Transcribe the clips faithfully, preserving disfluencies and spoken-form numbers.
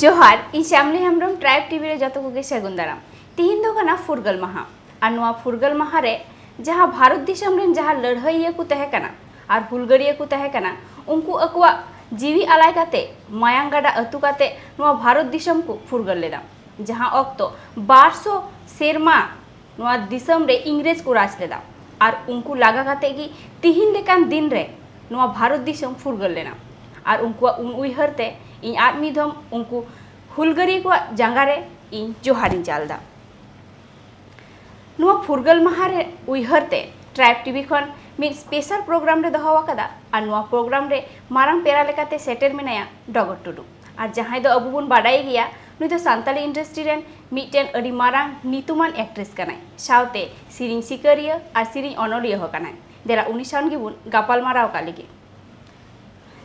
ᱡᱚᱦᱟᱨ, ᱤᱧ ᱥᱭᱟᱢᱞᱤ Hembrom, tribe TV ᱨᱮ ᱡᱚᱛᱚ ᱠᱚᱜᱮ ᱥᱟᱹᱜᱩᱱ ᱫᱟᱨᱟᱢ᱾ ᱛᱤᱦᱤᱧ ᱫᱚ ᱠᱟᱱᱟ ᱯᱷᱩᱨᱜᱟᱹᱞ ᱢᱟᱦᱟ, ᱟᱨ ᱱᱚᱣᱟ ᱯᱷᱩᱨᱜᱟᱹᱞ ᱢᱟᱦᱟ ᱨᱮ ᱡᱟᱦᱟᱸ ᱵᱷᱟᱨᱚᱛ ᱫᱤᱥᱚᱢ ᱨᱮᱱ ᱡᱟᱦᱟᱸ ᱞᱟᱹᱲᱦᱟᱹᱭᱤᱭᱟᱹ ᱠᱚ ᱛᱟᱦᱮᱸ ᱠᱟᱱᱟ ᱟᱨ ᱦᱩᱞᱜᱟᱹᱨᱤᱭᱟᱹ ᱠᱚ ᱛᱟᱦᱮᱸ ᱠᱟᱱᱟ, ᱩᱱᱠᱩ ᱟᱠᱚᱣᱟᱜ ᱡᱤᱣᱤ ᱟᱞᱟᱭ ᱠᱟᱛᱮ, ᱢᱟᱭᱟᱝ ᱜᱟᱰᱟ ᱟᱹᱛᱩ ᱠᱟᱛᱮ ᱱᱚᱣᱟ ᱵᱷᱟᱨᱚᱛ ᱫᱤᱥᱚᱢ ᱠᱚ ᱯᱷᱩᱨᱜᱟᱹᱞ ᱞᱮᱫᱟ, ᱡᱟᱦᱟᱸ ᱚᱠᱛᱚ ᱵᱟᱨ ᱥᱚ ᱥᱮᱨᱢᱟ ᱱᱚᱣᱟ ᱫᱤᱥᱚᱢ ᱨᱮ ᱤᱝᱨᱮᱡᱽ ᱠᱚ ᱨᱟᱡᱽ ᱞᱮᱫᱟ᱾ ᱟᱨ ᱩᱱᱠᱩ ᱞᱟᱜᱟ ᱠᱟᱛᱮ ᱜᱮ ᱛᱤᱦᱤᱧ ᱞᱮᱠᱟᱱ ᱫᱤᱱ ᱨᱮ ᱱᱚᱣᱟ ᱵᱷᱟᱨᱚᱛ ᱫᱤᱥᱚᱢ ᱯᱷᱩᱨᱜᱟᱹᱞ ᱞᱮᱱᱟ᱾ ᱟᱨ ᱩᱱᱠᱩᱣᱟᱜ ᱩᱱ ᱩᱭᱦᱟᱹᱨ ᱛᱮ ᱤᱧ ᱟᱨ ᱢᱤᱫ ᱫᱷᱚᱢ ᱩᱱᱠᱩ ᱦᱩᱞᱜᱟᱹᱨᱤᱭᱟᱹ ᱠᱚᱣᱟᱜ ᱡᱟᱸᱜᱟ ᱨᱮ ᱤᱧ ᱡᱚᱦᱟᱨᱤᱧ ᱪᱟᱞ ᱮᱫᱟ᱾ ᱱᱚᱣᱟ ᱯᱷᱩᱨᱜᱟᱹᱞ ᱢᱟᱦᱟ ᱨᱮ ᱩᱭᱦᱟᱹᱨ ᱛᱮ ᱴᱨᱟᱭᱤᱵᱽ ᱴᱤᱵᱷᱤ ᱠᱷᱚᱱ ᱢᱤᱫ ᱥᱯᱮᱥᱟᱞ ᱯᱨᱳᱜᱨᱟᱢ ᱞᱮ ᱫᱚᱦᱚ ᱟᱠᱟᱫᱟ᱾ ᱟᱨ ᱱᱚᱣᱟ ᱯᱨᱳᱜᱨᱟᱢ ᱨᱮ ᱢᱟᱨᱟᱝ ᱯᱮᱲᱟ ᱞᱮᱠᱟᱛᱮ ᱥᱮᱴᱮᱨ ᱢᱮᱱᱟᱭᱟ ᱰᱚᱜᱚᱨ ᱴᱩᱰᱩ, ᱟᱨ ᱡᱟᱦᱟᱸᱭ ᱫᱚ ᱟᱵᱚ ᱵᱚᱱ ᱵᱟᱰᱟᱭ ᱜᱮᱭᱟ, ᱱᱩᱭ ᱫᱚ ᱥᱟᱱᱛᱟᱞᱤ ᱤᱱᱰᱟᱥᱴᱨᱤ ᱨᱮᱱ ᱢᱤᱫᱴᱮᱱ ᱟᱹᱰᱤ ᱢᱟᱨᱟᱝ ᱧᱩᱛᱩᱢᱟᱱ ᱮᱠᱴᱨᱮᱥ ᱠᱟᱱᱟᱭ, ᱥᱟᱶᱛᱮ ᱥᱮᱨᱮᱧ ᱥᱤᱠᱟᱹᱨᱤᱭᱟᱹ ᱟᱨ ᱥᱮᱨᱮᱧ ᱚᱱᱚᱞᱤᱭᱟᱹ ᱦᱚᱸ ᱠᱟᱱᱟᱭ᱾ ᱫᱮᱞᱟ ᱩᱱᱤ ᱥᱟᱶ ᱜᱮᱵᱚᱱ ᱜᱟᱯᱟᱞ ᱢᱟᱨᱟᱣ ᱟᱠᱟᱫ ᱞᱮᱜᱮ᱾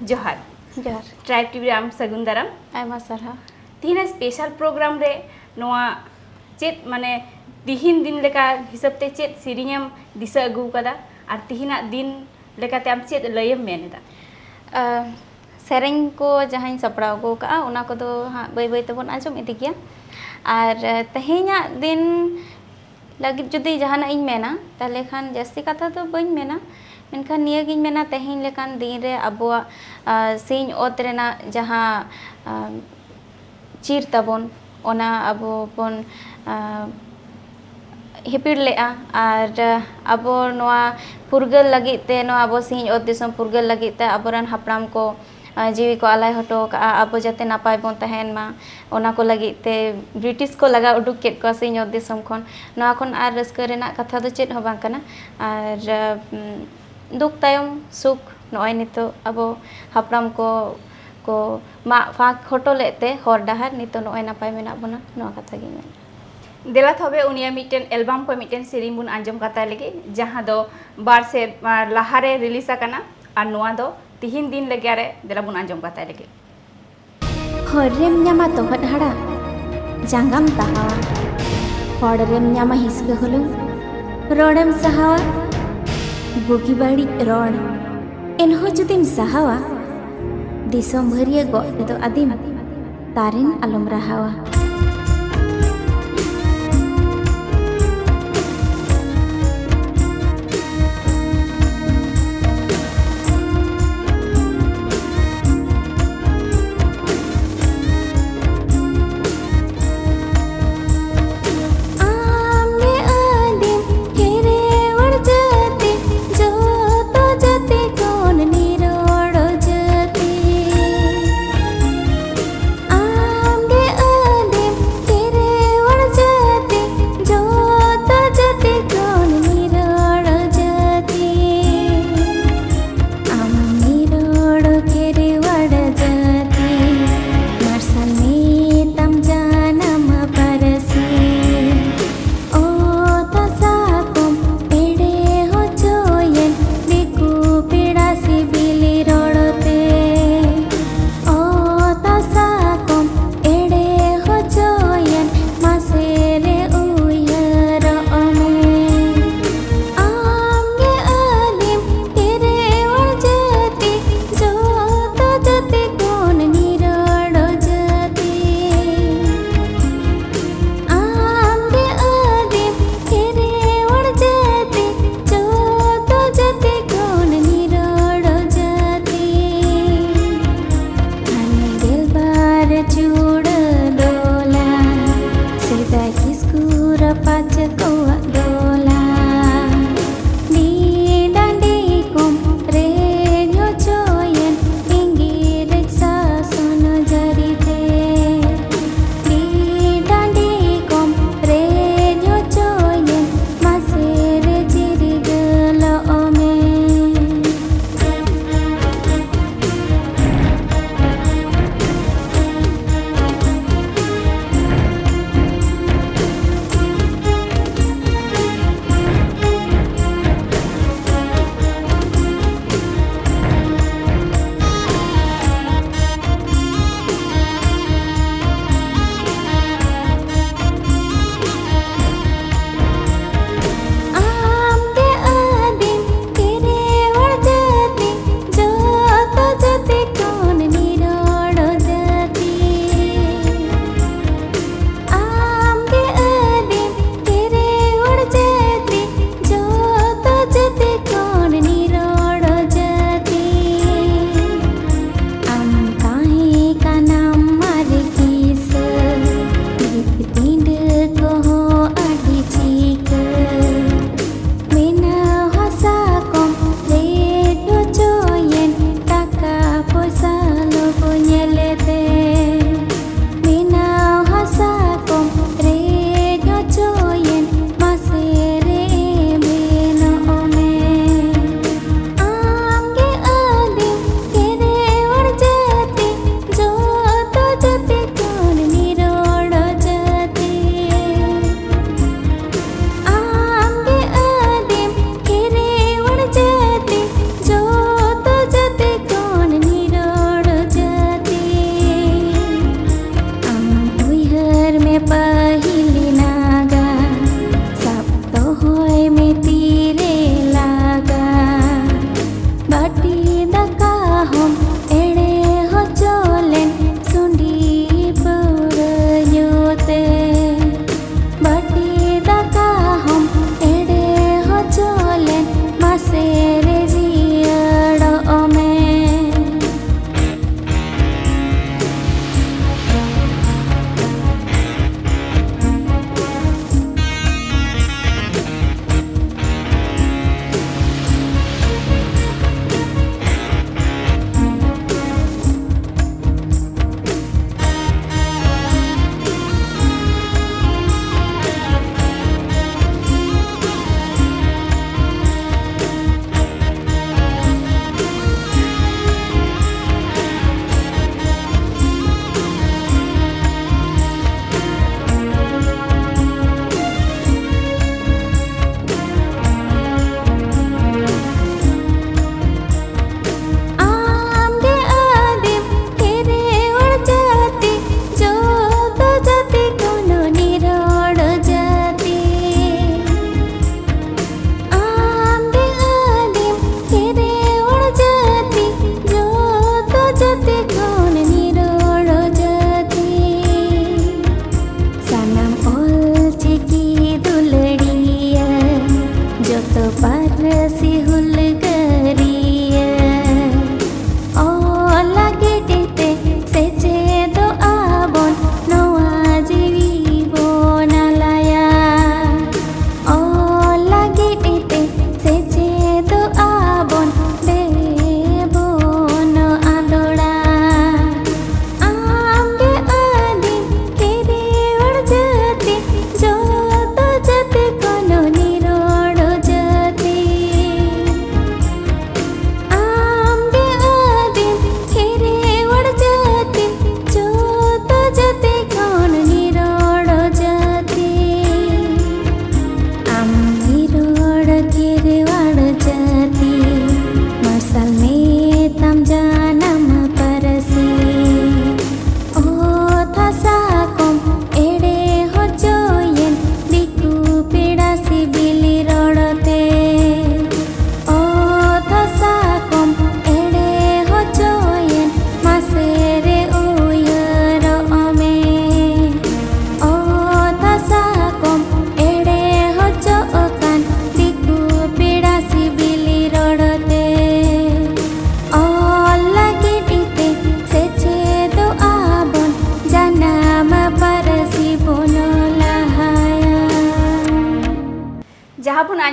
ᱡᱚᱦᱟᱨ᱾ ᱡᱚᱦᱟᱨ᱾ ᱴᱨᱟᱭᱤᱵᱽ ᱴᱤᱵᱷᱤ ᱨᱮ ᱟᱢ ᱥᱟᱹᱜᱩᱱ ᱫᱟᱨᱟᱢ᱾ ᱟᱭᱢᱟ ᱥᱟᱨᱦᱟᱣ᱾ ᱛᱤᱦᱤᱧᱟᱜ ᱥᱯᱮᱥᱟᱞ ᱯᱨᱳᱜᱨᱟᱢ ᱨᱮ ᱱᱚᱣᱟ ᱪᱮᱫ, ᱢᱟᱱᱮ, ᱛᱤᱦᱤᱧ ᱫᱤᱱ ᱞᱮᱠᱟ ᱦᱤᱥᱟᱹᱵ ᱛᱮ ᱪᱮᱫ ᱥᱮᱨᱮᱧ ᱮᱢ ᱫᱤᱥᱟᱹ ᱟᱹᱜᱩ ᱟᱠᱟᱫᱟ, ᱟᱨ ᱛᱤᱦᱤᱧᱟᱜ ᱫᱤᱱ ᱞᱮᱠᱟᱛᱮ ᱟᱢ ᱪᱮᱫ ᱞᱟᱹᱭ ᱮᱢ ᱢᱮᱱ ᱮᱫᱟ? ᱟᱨ ᱥᱮᱨᱮᱧ ᱠᱚ ᱡᱟᱦᱟᱸᱧ ᱥᱟᱯᱲᱟᱣ ᱟᱹᱜᱩ ᱟᱠᱟᱫᱼᱟ, ᱚᱱᱟ ᱠᱚᱫᱚ ᱦᱟᱸᱜ ᱵᱟᱹᱭ ᱵᱟᱹᱭ ᱛᱮᱵᱚᱱ ᱟᱸᱡᱚᱢ ᱤᱫᱤ ᱜᱮᱭᱟ᱾ ᱟᱨ ᱛᱮᱦᱮᱧᱟᱜ ᱫᱤᱱ ᱞᱟᱹᱜᱤᱫ ᱡᱩᱫᱤ ᱡᱟᱦᱟᱱᱟᱜ ᱤᱧ ᱢᱮᱱᱟ, ᱛᱟᱦᱚᱞᱮ ᱠᱷᱟᱱ ᱡᱟᱹᱥᱛᱤ ᱠᱟᱛᱷᱟ ᱫᱚ ᱵᱟᱹᱧ ᱢᱮᱱᱟ, ᱢᱮᱱᱠᱷᱟᱱ ᱱᱤᱭᱟᱹᱜᱤᱧ ᱢᱮᱱᱟ, ᱛᱮᱦᱮᱧ ᱞᱮᱠᱟᱱ ᱫᱤᱱ ᱨᱮ ᱟᱵᱚᱣᱟᱜ, ᱟᱨ, ᱥᱤᱧ ᱚᱛ ᱨᱮᱱᱟᱜ ᱡᱟᱦᱟᱸ, ᱟᱨ, ᱪᱤᱨ ᱛᱟᱵᱚᱱ, ᱚᱱᱟ ᱟᱵᱚ ᱵᱚᱱ, ᱟᱨ, ᱦᱤᱯᱤᱲ ᱞᱮᱜᱼᱟ᱾ ᱟᱨ ᱟᱵᱚ ᱱᱚᱣᱟ ᱯᱷᱩᱨᱜᱟᱹᱞ ᱞᱟᱹᱜᱤᱫ ᱛᱮ, ᱱᱚᱣᱟ ᱟᱵᱚ ᱥᱤᱧ ᱚᱛ ᱫᱤᱥᱚᱢ ᱯᱷᱩᱨᱜᱟᱹᱞ ᱞᱟᱹᱜᱤᱫ ᱛᱮ ᱟᱵᱚᱨᱮᱱ ᱦᱟᱯᱲᱟᱢ ᱠᱚ, ᱟᱨ, ᱡᱤᱣᱤ ᱠᱚ ᱟᱞᱟᱭ ᱦᱚᱴᱚ ᱟᱠᱟᱫᱼᱟ, ᱟᱵᱚ ᱡᱟᱛᱮ ᱱᱟᱯᱟᱭ ᱵᱚᱱ ᱛᱟᱦᱮᱱ ᱢᱟ, ᱚᱱᱟ ᱠᱚ ᱞᱟᱹᱜᱤᱫ ᱛᱮ ᱵᱨᱤᱴᱤᱥ ᱠᱚ ᱞᱟᱜᱟ ᱩᱰᱩᱠ ᱠᱮᱫ ᱠᱚᱣᱟ ᱥᱤᱧ ᱚᱛ ᱫᱤᱥᱚᱢ ᱠᱷᱚᱱ᱾ ᱱᱚᱣᱟ ᱠᱷᱚᱱ ᱟᱨ ᱨᱟᱹᱥᱠᱟᱹ ᱨᱮᱱᱟᱜ ᱠᱟᱛᱷᱟ ᱫᱚ ᱪᱮᱫ ᱦᱚᱸ ᱵᱟᱝ ᱠᱟᱱᱟ᱾ ᱟᱨ, ᱩᱢ, ᱫᱩᱠ ᱛᱟᱭᱚᱢ ᱥᱩᱠ, ᱱᱚᱜᱼᱚᱭ ᱱᱤᱛᱚᱜ ᱟᱵᱚ ᱦᱟᱯᱲᱟᱢ ᱠᱚ ᱠᱚ ᱢᱟᱜ ᱯᱷᱟᱸᱠ ᱦᱚᱴᱚ ᱞᱮᱫ ᱛᱮ ᱦᱚᱨ ᱰᱟᱦᱟᱨ ᱱᱤᱛᱚᱜ ᱱᱚᱜᱼᱚᱭ ᱱᱟᱯᱟᱭ ᱢᱮᱱᱟᱜ ᱵᱚᱱᱟ, ᱱᱚᱣᱟ ᱠᱟᱛᱷᱟ ᱜᱤᱧ ᱢᱮᱱᱟ᱾ ᱫᱮᱞᱟ ᱛᱚᱵᱮ ᱩᱱᱤᱭᱟᱜ ᱢᱤᱫᱴᱮᱱ ᱮᱞᱵᱟᱢ ᱠᱷᱚᱱ ᱢᱤᱫᱴᱮᱱ ᱥᱮᱨᱮᱧ ᱵᱚᱱ ᱟᱸᱡᱚᱢ ᱠᱟᱛᱟᱭ ᱞᱮᱜᱮ, ᱡᱟᱦᱟᱸ ᱫᱚ ᱵᱟᱨ ᱥᱮᱨᱢᱟ ᱞᱟᱦᱟᱨᱮ ᱨᱤᱞᱤᱡᱽ ᱟᱠᱟᱱᱟ, ᱟᱨ ᱱᱚᱣᱟ ᱫᱚ ᱛᱤᱦᱤᱧ ᱫᱤᱱ ᱞᱮᱠᱟ ᱨᱮ᱾ ᱫᱮᱞᱟ ᱵᱚᱱ ᱟᱸᱡᱚᱢ ᱠᱟᱛᱟᱭ ᱞᱮᱜᱮ᱾ ᱦᱚᱨ ᱨᱮᱢ ᱧᱟᱢᱟ ᱛᱚᱦᱚᱫ ᱦᱟᱲᱟ, ᱡᱟᱸᱜᱟᱢ ᱛᱟᱦᱟᱣᱟ᱾ ᱦᱚᱲ ᱨᱮᱢ ᱧᱟᱢᱟ ᱦᱤᱥᱠᱟᱹ ᱦᱩᱞᱩᱝ, ᱨᱚᱲᱮᱢ ᱥᱟᱦᱟᱣᱟ᱾ ᱵᱩᱜᱤ ᱵᱟᱹᱲᱤᱡ ᱨᱚᱲ, ᱮᱱᱦᱚᱸ ᱡᱩᱫᱤᱢ ᱥᱟᱦᱟᱣᱟ, ᱫᱤᱥᱚᱢ ᱵᱷᱟᱹᱨᱤᱭᱟᱹ ᱜᱚᱜ ᱛᱮᱫᱚ ᱟᱹᱫᱤᱢ᱾ ᱛᱟᱨᱮᱱ ᱟᱞᱚᱢ ᱨᱟᱦᱟᱣᱟ᱾ ᱟᱢ ᱜᱮ ᱟᱹᱫᱤᱢ ᱠᱷᱮᱨᱣᱟᱲ ᱡᱟᱹᱛᱤ, ᱡᱚᱛᱚ ᱡᱟᱹᱛᱤ ᱠᱷᱚᱱ ᱱᱤᱨᱚᱲ ᱡᱟᱹᱛᱤ᱾ ᱟᱢ ᱜᱮ ᱟᱹᱫᱤᱢ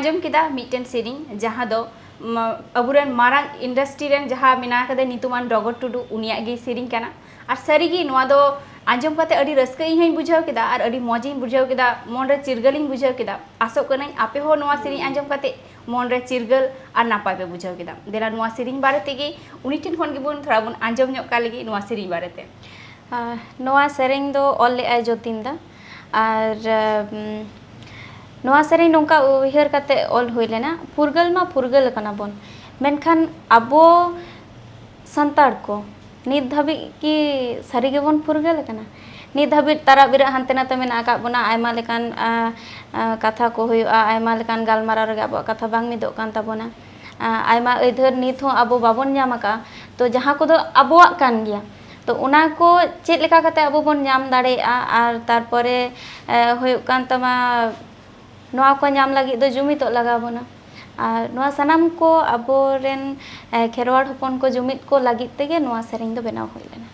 ᱟᱸᱡᱚᱢ ᱠᱮᱫᱟ ᱢᱤᱫᱴᱮᱱ ᱥᱮᱨᱮᱧ, ᱡᱟᱦᱟᱸ ᱫᱚ ᱢ- ᱟᱵᱚᱨᱮᱱ ᱢᱟᱨᱟᱝ ᱤᱱᱰᱟᱥᱴᱨᱤ ᱨᱮᱱ ᱡᱟᱦᱟᱸ ᱢᱮᱱᱟᱜ ᱟᱠᱟᱫᱮ ᱧᱩᱛᱩᱢᱟᱱ ᱰᱚᱜᱚᱨ ᱴᱩᱰᱩ, ᱩᱱᱤᱭᱟᱜ ᱜᱮ ᱥᱮᱨᱮᱧ ᱠᱟᱱᱟ᱾ ᱟᱨ ᱥᱟᱹᱨᱤᱜᱮ ᱱᱚᱣᱟ ᱫᱚ ᱟᱸᱡᱚᱢ ᱠᱟᱛᱮ ᱟᱹᱰᱤ ᱨᱟᱹᱥᱠᱟᱹ ᱤᱧ ᱦᱚᱸᱧ ᱵᱩᱡᱷᱟᱹᱣ ᱠᱮᱫᱟ ᱟᱨ ᱟᱹᱰᱤ ᱢᱚᱡᱽ ᱤᱧ ᱵᱩᱡᱷᱟᱹᱣ ᱠᱮᱫᱟ, ᱢᱚᱱᱨᱮ ᱪᱤᱨᱜᱟᱹᱞ ᱤᱧ ᱵᱩᱡᱷᱟᱹᱣ ᱠᱮᱫᱟ᱾ ᱟᱥᱚᱜ ᱠᱟᱹᱱᱟᱹᱧ ᱟᱯᱮ ᱦᱚᱸ ᱱᱚᱣᱟ ᱥᱮᱨᱮᱧ ᱟᱸᱡᱚᱢ ᱠᱟᱛᱮ ᱢᱚᱱᱨᱮ ᱪᱤᱨᱜᱟᱹᱞ ᱟᱨ ᱱᱟᱯᱟᱭ ᱯᱮ ᱵᱩᱡᱷᱟᱹᱣ ᱠᱮᱫᱟ᱾ ᱫᱮᱞᱟ ᱱᱚᱣᱟ ᱥᱮᱨᱮᱧ ᱵᱟᱨᱮ ᱛᱮᱜᱮ ᱩᱱᱤ ᱴᱷᱮᱱ ᱠᱷᱚᱱ ᱜᱮᱵᱚᱱ ᱛᱷᱚᱲᱟ ᱵᱚᱱ ᱟᱸᱡᱚᱢ ᱧᱚᱜ ᱠᱟᱜ ᱞᱮᱜᱮ ᱱᱚᱣᱟ ᱥᱮᱨᱮᱧ ᱵᱟᱨᱮᱛᱮ᱾ ᱟᱨ ᱱᱚᱣᱟ ᱥᱮᱨᱮᱧ ᱫᱚ ᱚᱞ ᱞᱮᱫᱟᱭ ᱡᱳᱛᱤᱱ ᱫᱟ᱾ ᱟᱨ ᱩᱢ, ᱱᱚᱣᱟ ᱥᱮᱨᱮᱧ ᱱᱚᱝᱠᱟ ᱩᱭᱦᱟᱹᱨ ᱠᱟᱛᱮ ᱚᱞ ᱦᱩᱭ ᱞᱮᱱᱟ, ᱯᱷᱩᱨᱜᱟᱹᱞ ᱢᱟ ᱯᱷᱩᱨᱜᱟᱹᱞ ᱟᱠᱟᱱᱟ ᱵᱚᱱ, ᱢᱮᱱᱠᱷᱟᱱ ᱟᱵᱚ ᱥᱟᱱᱛᱟᱲ ᱠᱚ ᱱᱤᱛ ᱫᱷᱟᱹᱵᱤᱡ ᱠᱤ ᱥᱟᱹᱨᱤ ᱜᱮᱵᱚᱱ ᱯᱷᱩᱨᱜᱟᱹᱞ ᱟᱠᱟᱱᱟ? ᱱᱤᱛ ᱫᱷᱟᱹᱵᱤᱡ ᱛᱟᱨᱟᱜ ᱵᱤᱨᱟᱹᱜ ᱦᱟᱱᱛᱮ ᱱᱟᱛᱮ ᱢᱮᱱᱟᱜ ᱟᱠᱟᱫ ᱵᱚᱱᱟ, ᱟᱭᱢᱟ ᱞᱮᱠᱟᱱ ᱟᱸ, ᱟᱸ, ᱠᱟᱛᱷᱟ ᱠᱚ ᱦᱩᱭᱩᱜᱼᱟ, ᱟᱭᱢᱟ ᱞᱮᱠᱟᱱ ᱜᱟᱞᱢᱟᱨᱟᱣ ᱨᱮᱜᱮ ᱟᱵᱚᱣᱟᱜ ᱠᱟᱛᱷᱟ ᱵᱟᱝ ᱢᱤᱫᱚᱜ ᱠᱟᱱ ᱛᱟᱵᱚᱱᱟ᱾ ᱟᱸ, ᱟᱭᱢᱟ ᱟᱹᱭᱫᱟᱹᱨ ᱱᱤᱛ ᱦᱚᱸ ᱟᱵᱚ ᱵᱟᱵᱚᱱ ᱧᱟᱢ ᱟᱠᱟᱫᱼᱟ, ᱛᱚ ᱡᱟᱦᱟᱸ ᱠᱚᱫᱚ ᱟᱵᱚᱣᱟᱜ ᱠᱟᱱ ᱜᱮᱭᱟ, ᱛᱚ ᱚᱱᱟ ᱠᱚ ᱪᱮᱫ ᱞᱮᱠᱟ ᱠᱟᱛᱮ ᱟᱵᱚ ᱵᱚᱱ ᱧᱟᱢ ᱫᱟᱲᱮᱭᱟᱜᱼᱟ? ᱟᱨ ᱛᱟᱨᱯᱚᱨᱮ ᱮ, ᱦᱩᱭᱩᱜ ᱠᱟᱱ ᱛᱟᱢᱟ, ᱱᱚᱣᱟ ᱠᱚ ᱧᱟᱢ ᱞᱟᱹᱜᱤᱫ ᱫᱚ ᱡᱩᱢᱤᱫᱚᱜ ᱞᱟᱜᱟᱣ ᱵᱚᱱᱟ᱾ ᱟᱨ ᱱᱚᱣᱟ ᱥᱟᱱᱟᱢ ᱠᱚ ᱟᱵᱚᱨᱮᱱ ᱮ, ᱠᱷᱮᱨᱣᱟᱲ ᱦᱚᱯᱚᱱ ᱠᱚ ᱡᱩᱢᱤᱫ ᱠᱚ ᱞᱟᱹᱜᱤᱫ ᱛᱮᱜᱮ ᱱᱚᱣᱟ ᱥᱮᱨᱮᱧ ᱫᱚ ᱵᱮᱱᱟᱣ ᱦᱩᱭ ᱞᱮᱱᱟ᱾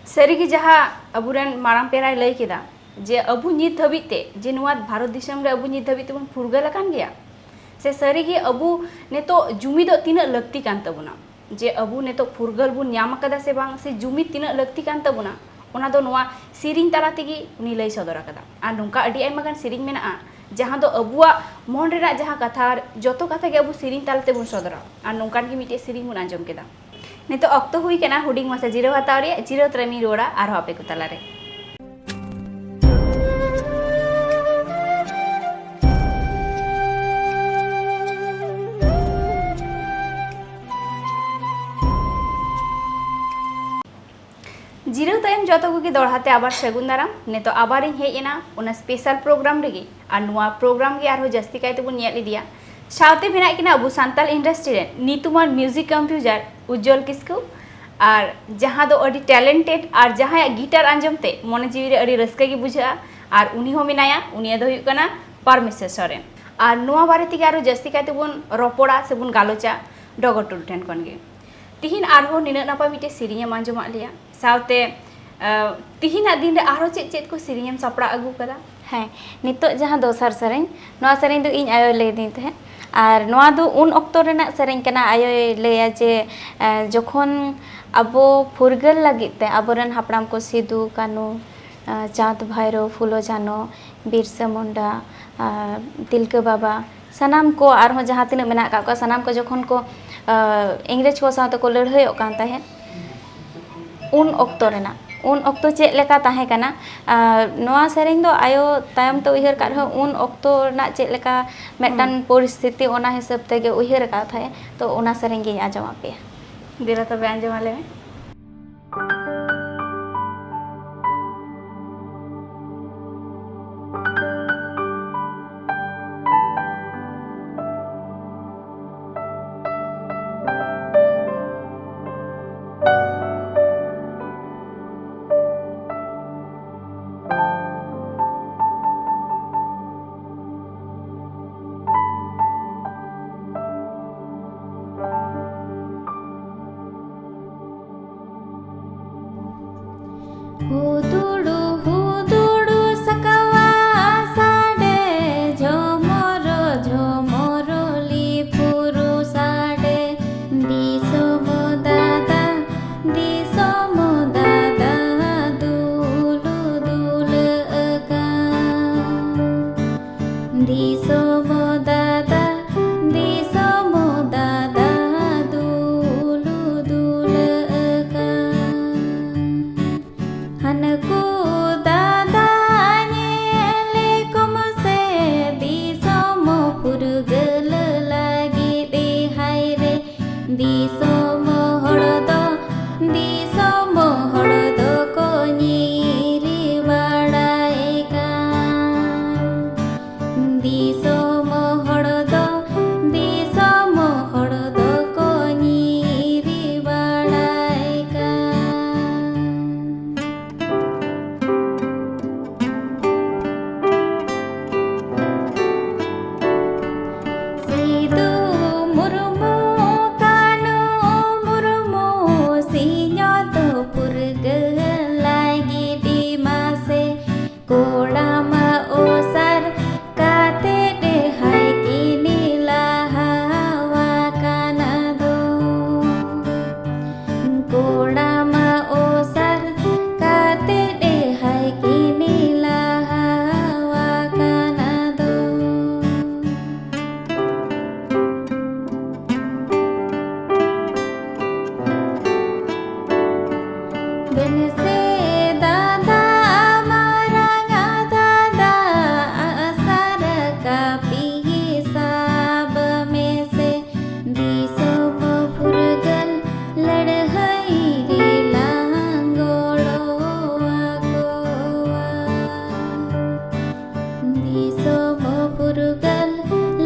ᱥᱟᱹᱨᱤᱜᱮ ᱡᱟᱦᱟᱸ ᱟᱵᱚᱨᱮᱱ ᱢᱟᱨᱟᱝ ᱯᱮᱲᱟᱭ ᱞᱟᱹᱭ ᱠᱮᱫᱟ, ᱡᱮ ᱟᱵᱚ ᱱᱤᱛ ᱫᱷᱟᱹᱵᱤᱡ ᱛᱮ, ᱡᱮ ᱱᱚᱣᱟ ᱵᱷᱟᱨᱚᱛ ᱫᱤᱥᱚᱢ ᱨᱮ ᱟᱵᱚ ᱱᱤᱛ ᱫᱷᱟᱹᱵᱤᱡ ᱛᱮᱵᱚᱱ ᱯᱷᱩᱨᱜᱟᱹᱞ ᱟᱠᱟᱱ ᱜᱮᱭᱟ, ᱥᱮ ᱥᱟᱹᱨᱤᱜᱮ ᱟᱵᱚ ᱱᱤᱛᱚᱜ ᱡᱩᱢᱤᱫᱚᱜ ᱛᱤᱱᱟᱹᱜ ᱞᱟᱹᱠᱛᱤ ᱠᱟᱱ ᱛᱟᱵᱚᱱᱟ, ᱡᱮ ᱟᱵᱚ ᱱᱤᱛᱚᱜ ᱯᱷᱩᱨᱜᱟᱹᱞ ᱵᱚᱱ ᱧᱟᱢ ᱟᱠᱟᱫᱟ ᱥᱮ ᱵᱟᱝ, ᱥᱮ ᱡᱩᱢᱤᱫ ᱛᱤᱱᱟᱹᱜ ᱞᱟᱹᱠᱛᱤ ᱠᱟᱱ ᱛᱟᱵᱚᱱᱟ, ᱚᱱᱟ ᱫᱚ ᱱᱚᱣᱟ ᱥᱮᱨᱮᱧ ᱛᱟᱞᱟ ᱛᱮᱜᱮ ᱩᱱᱤ ᱞᱟᱹᱭ ᱥᱚᱫᱚᱨ ᱟᱠᱟᱫᱟ᱾ ᱟᱨ ᱱᱚᱝᱠᱟ ᱟᱹᱰᱤ ᱟᱭᱢᱟ ᱜᱟᱱ ᱥᱮᱨᱮᱧ ᱢᱮᱱᱟᱜᱼᱟ, ᱡᱟᱦᱟᱸ ᱫᱚ ᱟᱵᱚᱣᱟᱜ ᱢᱚᱱ ᱨᱮᱱᱟᱜ ᱡᱟᱦᱟᱸ ᱠᱟᱛᱷᱟ, ᱡᱚᱛᱚ ᱠᱟᱛᱷᱟ ᱜᱮ ᱟᱵᱚ ᱥᱮᱨᱮᱧ ᱛᱟᱞᱟ ᱛᱮᱵᱚᱱ ᱥᱚᱫᱚᱨᱟ᱾ ᱟᱨ ᱱᱚᱝᱠᱟᱱ ᱜᱮ ᱢᱤᱫᱴᱮᱡ ᱥᱮᱨᱮᱧ ᱵᱚᱱ ᱟᱸᱡᱚᱢ ᱠᱮᱫᱟ᱾ ᱱᱤᱛᱚᱜ ᱚᱠᱛᱚ ᱦᱩᱭ ᱠᱟᱱᱟ ᱦᱩᱰᱤᱧ ᱢᱟᱪᱷᱟ ᱡᱤᱨᱟᱹᱣ ᱦᱟᱛᱟᱣ ᱨᱮᱭᱟᱜ᱾ ᱡᱤᱨᱟᱹᱣ ᱛᱟᱭᱚᱢᱤᱧ ᱨᱩᱣᱟᱹᱲᱟ ᱟᱨᱦᱚᱸ ᱟᱯᱮ ᱠᱚ ᱛᱟᱞᱟᱨᱮ᱾ ᱡᱤᱨᱟᱹᱣ ᱛᱟᱭᱚᱢ ᱡᱚᱛᱚ ᱠᱚᱜᱮ ᱫᱚᱲᱦᱟ ᱛᱮ ᱟᱵᱟᱨ ᱥᱟᱹᱜᱩᱱ ᱫᱟᱨᱟᱢ᱾ ᱱᱤᱛᱚᱜ ᱟᱵᱟᱨᱤᱧ ᱦᱮᱡ ᱮᱱᱟ ᱚᱱᱟ ᱥᱯᱮᱥᱟᱞ ᱯᱨᱳᱜᱨᱟᱢ ᱨᱮᱜᱮ, ᱟᱨ ᱱᱚᱣᱟ ᱯᱨᱳᱜᱨᱟᱢ ᱜᱮ ᱟᱨᱦᱚᱸ ᱡᱟᱹᱥᱛᱤ ᱠᱟᱭ ᱛᱮᱵᱚᱱ ᱧᱮᱞ ᱤᱫᱤᱭᱟ᱾ ᱥᱟᱶᱛᱮ ᱢᱮᱱᱟᱜ ᱠᱤᱱᱟ ᱟᱵᱚ ᱥᱟᱱᱛᱟᱞ ᱤᱱᱰᱟᱥᱴᱨᱤ ᱨᱮᱱ ᱧᱩᱛᱩᱢᱟᱱ ᱢᱤᱣᱡᱤᱠ ᱠᱚᱢᱯᱳᱡᱟᱨ ᱩᱡᱡᱚᱞ ᱠᱤᱥᱠᱩ, ᱟᱨ ᱡᱟᱦᱟᱸ ᱫᱚ ᱟᱹᱰᱤ ᱴᱮᱞᱮᱱᱴᱮᱰ ᱟᱨ ᱡᱟᱦᱟᱸᱭᱟᱜ ᱜᱤᱴᱟᱨ ᱟᱸᱡᱚᱢ ᱛᱮ ᱢᱚᱱᱮ ᱡᱤᱣᱤ ᱨᱮ ᱟᱹᱰᱤ ᱨᱟᱹᱥᱠᱟᱹ ᱜᱮ ᱵᱩᱡᱷᱟᱹᱜᱼᱟ, ᱟᱨ ᱩᱱᱤ ᱦᱚᱸ ᱢᱮᱱᱟᱭᱟ, ᱩᱱᱤᱭᱟᱜ ᱫᱚ ᱦᱩᱭᱩᱜ ᱠᱟᱱᱟ ᱯᱟᱨᱢᱮᱥᱚᱨ ᱥᱚᱨᱮᱱ᱾ ᱟᱨ ᱱᱚᱣᱟ ᱵᱟᱨᱮ ᱛᱮᱜᱮ ᱟᱨᱦᱚᱸ ᱡᱟᱹᱥᱛᱤ ᱠᱟᱭ ᱛᱮᱵᱚᱱ ᱨᱚᱯᱚᱲᱟ ᱥᱮᱵᱚᱱ ᱜᱟᱞᱚᱪᱟ ᱰᱚᱜᱚᱨ ᱴᱩᱰᱩ ᱴᱷᱮᱱ ᱠᱷᱚᱱ ᱜᱮ᱾ ᱛᱤᱦᱤᱧ ᱟᱨᱦᱚᱸ ᱱᱤᱱᱟᱹᱜ ᱱᱟᱯᱟᱭ ᱢᱤᱫᱴᱮᱡ ᱥᱮᱨᱮᱧ ᱮᱢ ᱟᱸᱡᱚᱢᱟᱜ ᱞᱮᱭᱟ, ᱥᱟᱶᱛᱮ ᱟᱸ, ᱛᱤᱦᱤᱧᱟᱜ ᱫᱤᱱ ᱨᱮ ᱟᱨᱦᱚᱸ ᱪᱮᱫ ᱪᱮᱫ ᱠᱚ ᱥᱮᱨᱮᱧ ᱮᱢ ᱥᱟᱯᱲᱟᱣ ᱟᱹᱜᱩ ᱠᱟᱫᱟ? ᱦᱮᱸ, ᱱᱤᱛᱚᱜ ᱡᱟᱦᱟᱸ ᱫᱚᱥᱟᱨ ᱥᱮᱨᱮᱧ, ᱱᱚᱣᱟ ᱥᱮᱨᱮᱧ ᱫᱚ ᱤᱧ ᱟᱭᱳᱭ ᱞᱟᱹᱭ ᱟᱹᱫᱤᱧ ᱛᱟᱦᱮᱸᱫ᱾ ᱟᱨ ᱱᱚᱣᱟ ᱫᱚ ᱩᱱ ᱚᱠᱛᱚ ᱨᱮᱱᱟᱜ ᱥᱮᱨᱮᱧ ᱠᱟᱱᱟ᱾ ᱟᱭᱳᱭ ᱞᱟᱹᱭᱟ ᱡᱮ, ᱮ, ᱡᱚᱠᱷᱚᱱ ᱟᱵᱚ ᱯᱷᱩᱨᱜᱟᱹᱞ ᱞᱟᱹᱜᱤᱫ ᱛᱮ ᱟᱵᱚᱨᱮᱱ ᱦᱟᱯᱲᱟᱢ ᱠᱚ ᱥᱤᱫᱩ, ᱠᱟᱹᱱᱩ, ᱮ, ᱪᱟᱸᱫᱽ, ᱵᱷᱟᱭᱨᱳ, ᱯᱷᱩᱞᱳ, ᱡᱷᱟᱱᱳ, ᱵᱤᱨᱥᱟᱹ ᱢᱩᱱᱰᱟ, ᱟᱨ ᱛᱤᱞᱠᱟᱹ ᱵᱟᱵᱟ, ᱥᱟᱱᱟᱢ ᱠᱚ ᱟᱨᱦᱚᱸ ᱡᱟᱦᱟᱸ ᱛᱤᱱᱟᱹᱜ ᱢᱮᱱᱟᱜ ᱟᱠᱟᱫ ᱠᱚᱣᱟ, ᱥᱟᱱᱟᱢ ᱠᱚ ᱡᱚᱠᱷᱚᱱ ᱠᱚ, ᱮ, ᱤᱝᱨᱮᱡᱽ ᱠᱚ ᱥᱟᱶᱛᱮ ᱠᱚ ᱞᱟᱹᱲᱦᱟᱹᱭᱚᱜ ᱠᱟᱱ ᱛᱟᱦᱮᱸᱫ, ᱩᱱ ᱚᱠᱛᱚ ᱨᱮᱱᱟᱜ, ᱩᱱ ᱚᱠᱛᱚ ᱪᱮᱫ ᱞᱮᱠᱟ ᱛᱟᱦᱮᱸ ᱠᱟᱱᱟ? ᱟᱨ ᱱᱚᱣᱟ ᱥᱮᱨᱮᱧ ᱫᱚ ᱟᱭᱳ ᱛᱟᱭᱚᱢ ᱛᱮ ᱩᱭᱦᱟᱹᱨ ᱠᱟᱜ ᱨᱮᱦᱚᱸ, ᱩᱱ ᱚᱠᱛᱚ ᱨᱮᱱᱟᱜ ᱪᱮᱫ ᱞᱮᱠᱟ ᱢᱤᱫᱴᱟᱝ ᱦᱩᱸ᱾ ᱯᱚᱨᱤᱥᱛᱷᱤᱛᱤ, ᱚᱱᱟ ᱦᱤᱥᱟᱹᱵ ᱛᱮᱜᱮ ᱩᱭᱦᱟᱹᱨ ᱟᱠᱟᱫ ᱛᱟᱦᱮᱸᱫ᱾ ᱛᱚ, ᱚᱱᱟ ᱥᱮᱨᱮᱧ ᱜᱤᱧ ᱟᱸᱡᱚᱢ ᱟᱯᱮᱭᱟ᱾ ᱫᱮᱞᱟ ᱛᱚᱵᱮ, ᱟᱸᱡᱚᱢ ᱟᱞᱮ ᱢᱮ᱾ ᱦᱩᱫᱩᱲᱩ ᱦᱩᱫᱩᱲᱩ ᱥᱟᱠᱣᱟ ᱥᱟᱰᱮ, ᱡᱷᱚᱢᱚᱨ ᱡᱷᱚᱢᱚᱨ ᱞᱤᱯᱷᱩᱨᱩ ᱥᱟᱰᱮ, ᱫᱤᱥᱚᱢ ᱫᱟᱫᱟ, ᱫᱤᱥᱚᱢ ᱫᱟᱫᱟ ᱫᱩᱞᱩ ᱫᱩᱞᱟᱹᱜ ᱠᱟᱱ᱾ ᱫᱤᱥᱚᱢ ᱫᱟᱫᱟ, ᱫᱤᱥᱚᱢ ᱫᱟᱫᱟ ᱫᱩᱞᱩ ᱫᱩᱞᱟᱹᱜ ᱠᱟᱱ᱾ ᱦᱟᱱᱠᱩ ᱫᱟᱫᱟ ᱧᱮᱞ ᱠᱚᱢ ᱥᱮ, ᱫᱤᱥᱚᱢ ᱯᱷᱩᱨᱜᱟᱹᱞ ᱞᱟᱹᱜᱤᱫ ᱦᱟᱭ ᱨᱮ, ᱫᱤᱥᱚᱢ ᱦᱚᱲ ᱫᱚ, ᱫᱤᱥᱚᱢ ᱦᱚᱲ ᱫᱚᱠᱚ ᱧᱤᱨ ᱵᱟᱲᱟᱭ ᱠᱟᱱ᱾ ᱫᱤᱥᱚᱢ ᱦᱚᱲ ᱫᱚ, ᱫᱤᱥᱚᱢ ᱦᱚᱲ ᱫᱚᱠᱚ ᱧᱤᱨ ᱵᱟᱲᱟᱭ ᱠᱟᱱ᱾ ᱥᱤᱫᱩ ᱢᱩᱨᱢᱩ, ᱠᱟᱹᱱᱩ ᱥᱮ ᱫᱟᱫᱟ ᱢᱟᱨᱟᱝ ᱫᱟᱫᱟ ᱟᱜᱼᱥᱟᱨ ᱠᱟᱹᱯᱤ ᱥᱟᱵ ᱢᱮᱥᱮ, ᱫᱤᱥᱚᱢ ᱯᱷᱩᱨᱜᱟᱹᱞ ᱞᱟᱹᱲᱦᱟᱹᱭ ᱨᱮᱞᱟᱝ ᱜᱚᱲᱚ ᱟᱠᱚᱣᱟ᱾ ᱫᱤᱥᱚᱢ ᱯᱷᱩᱨᱜᱟᱹᱞ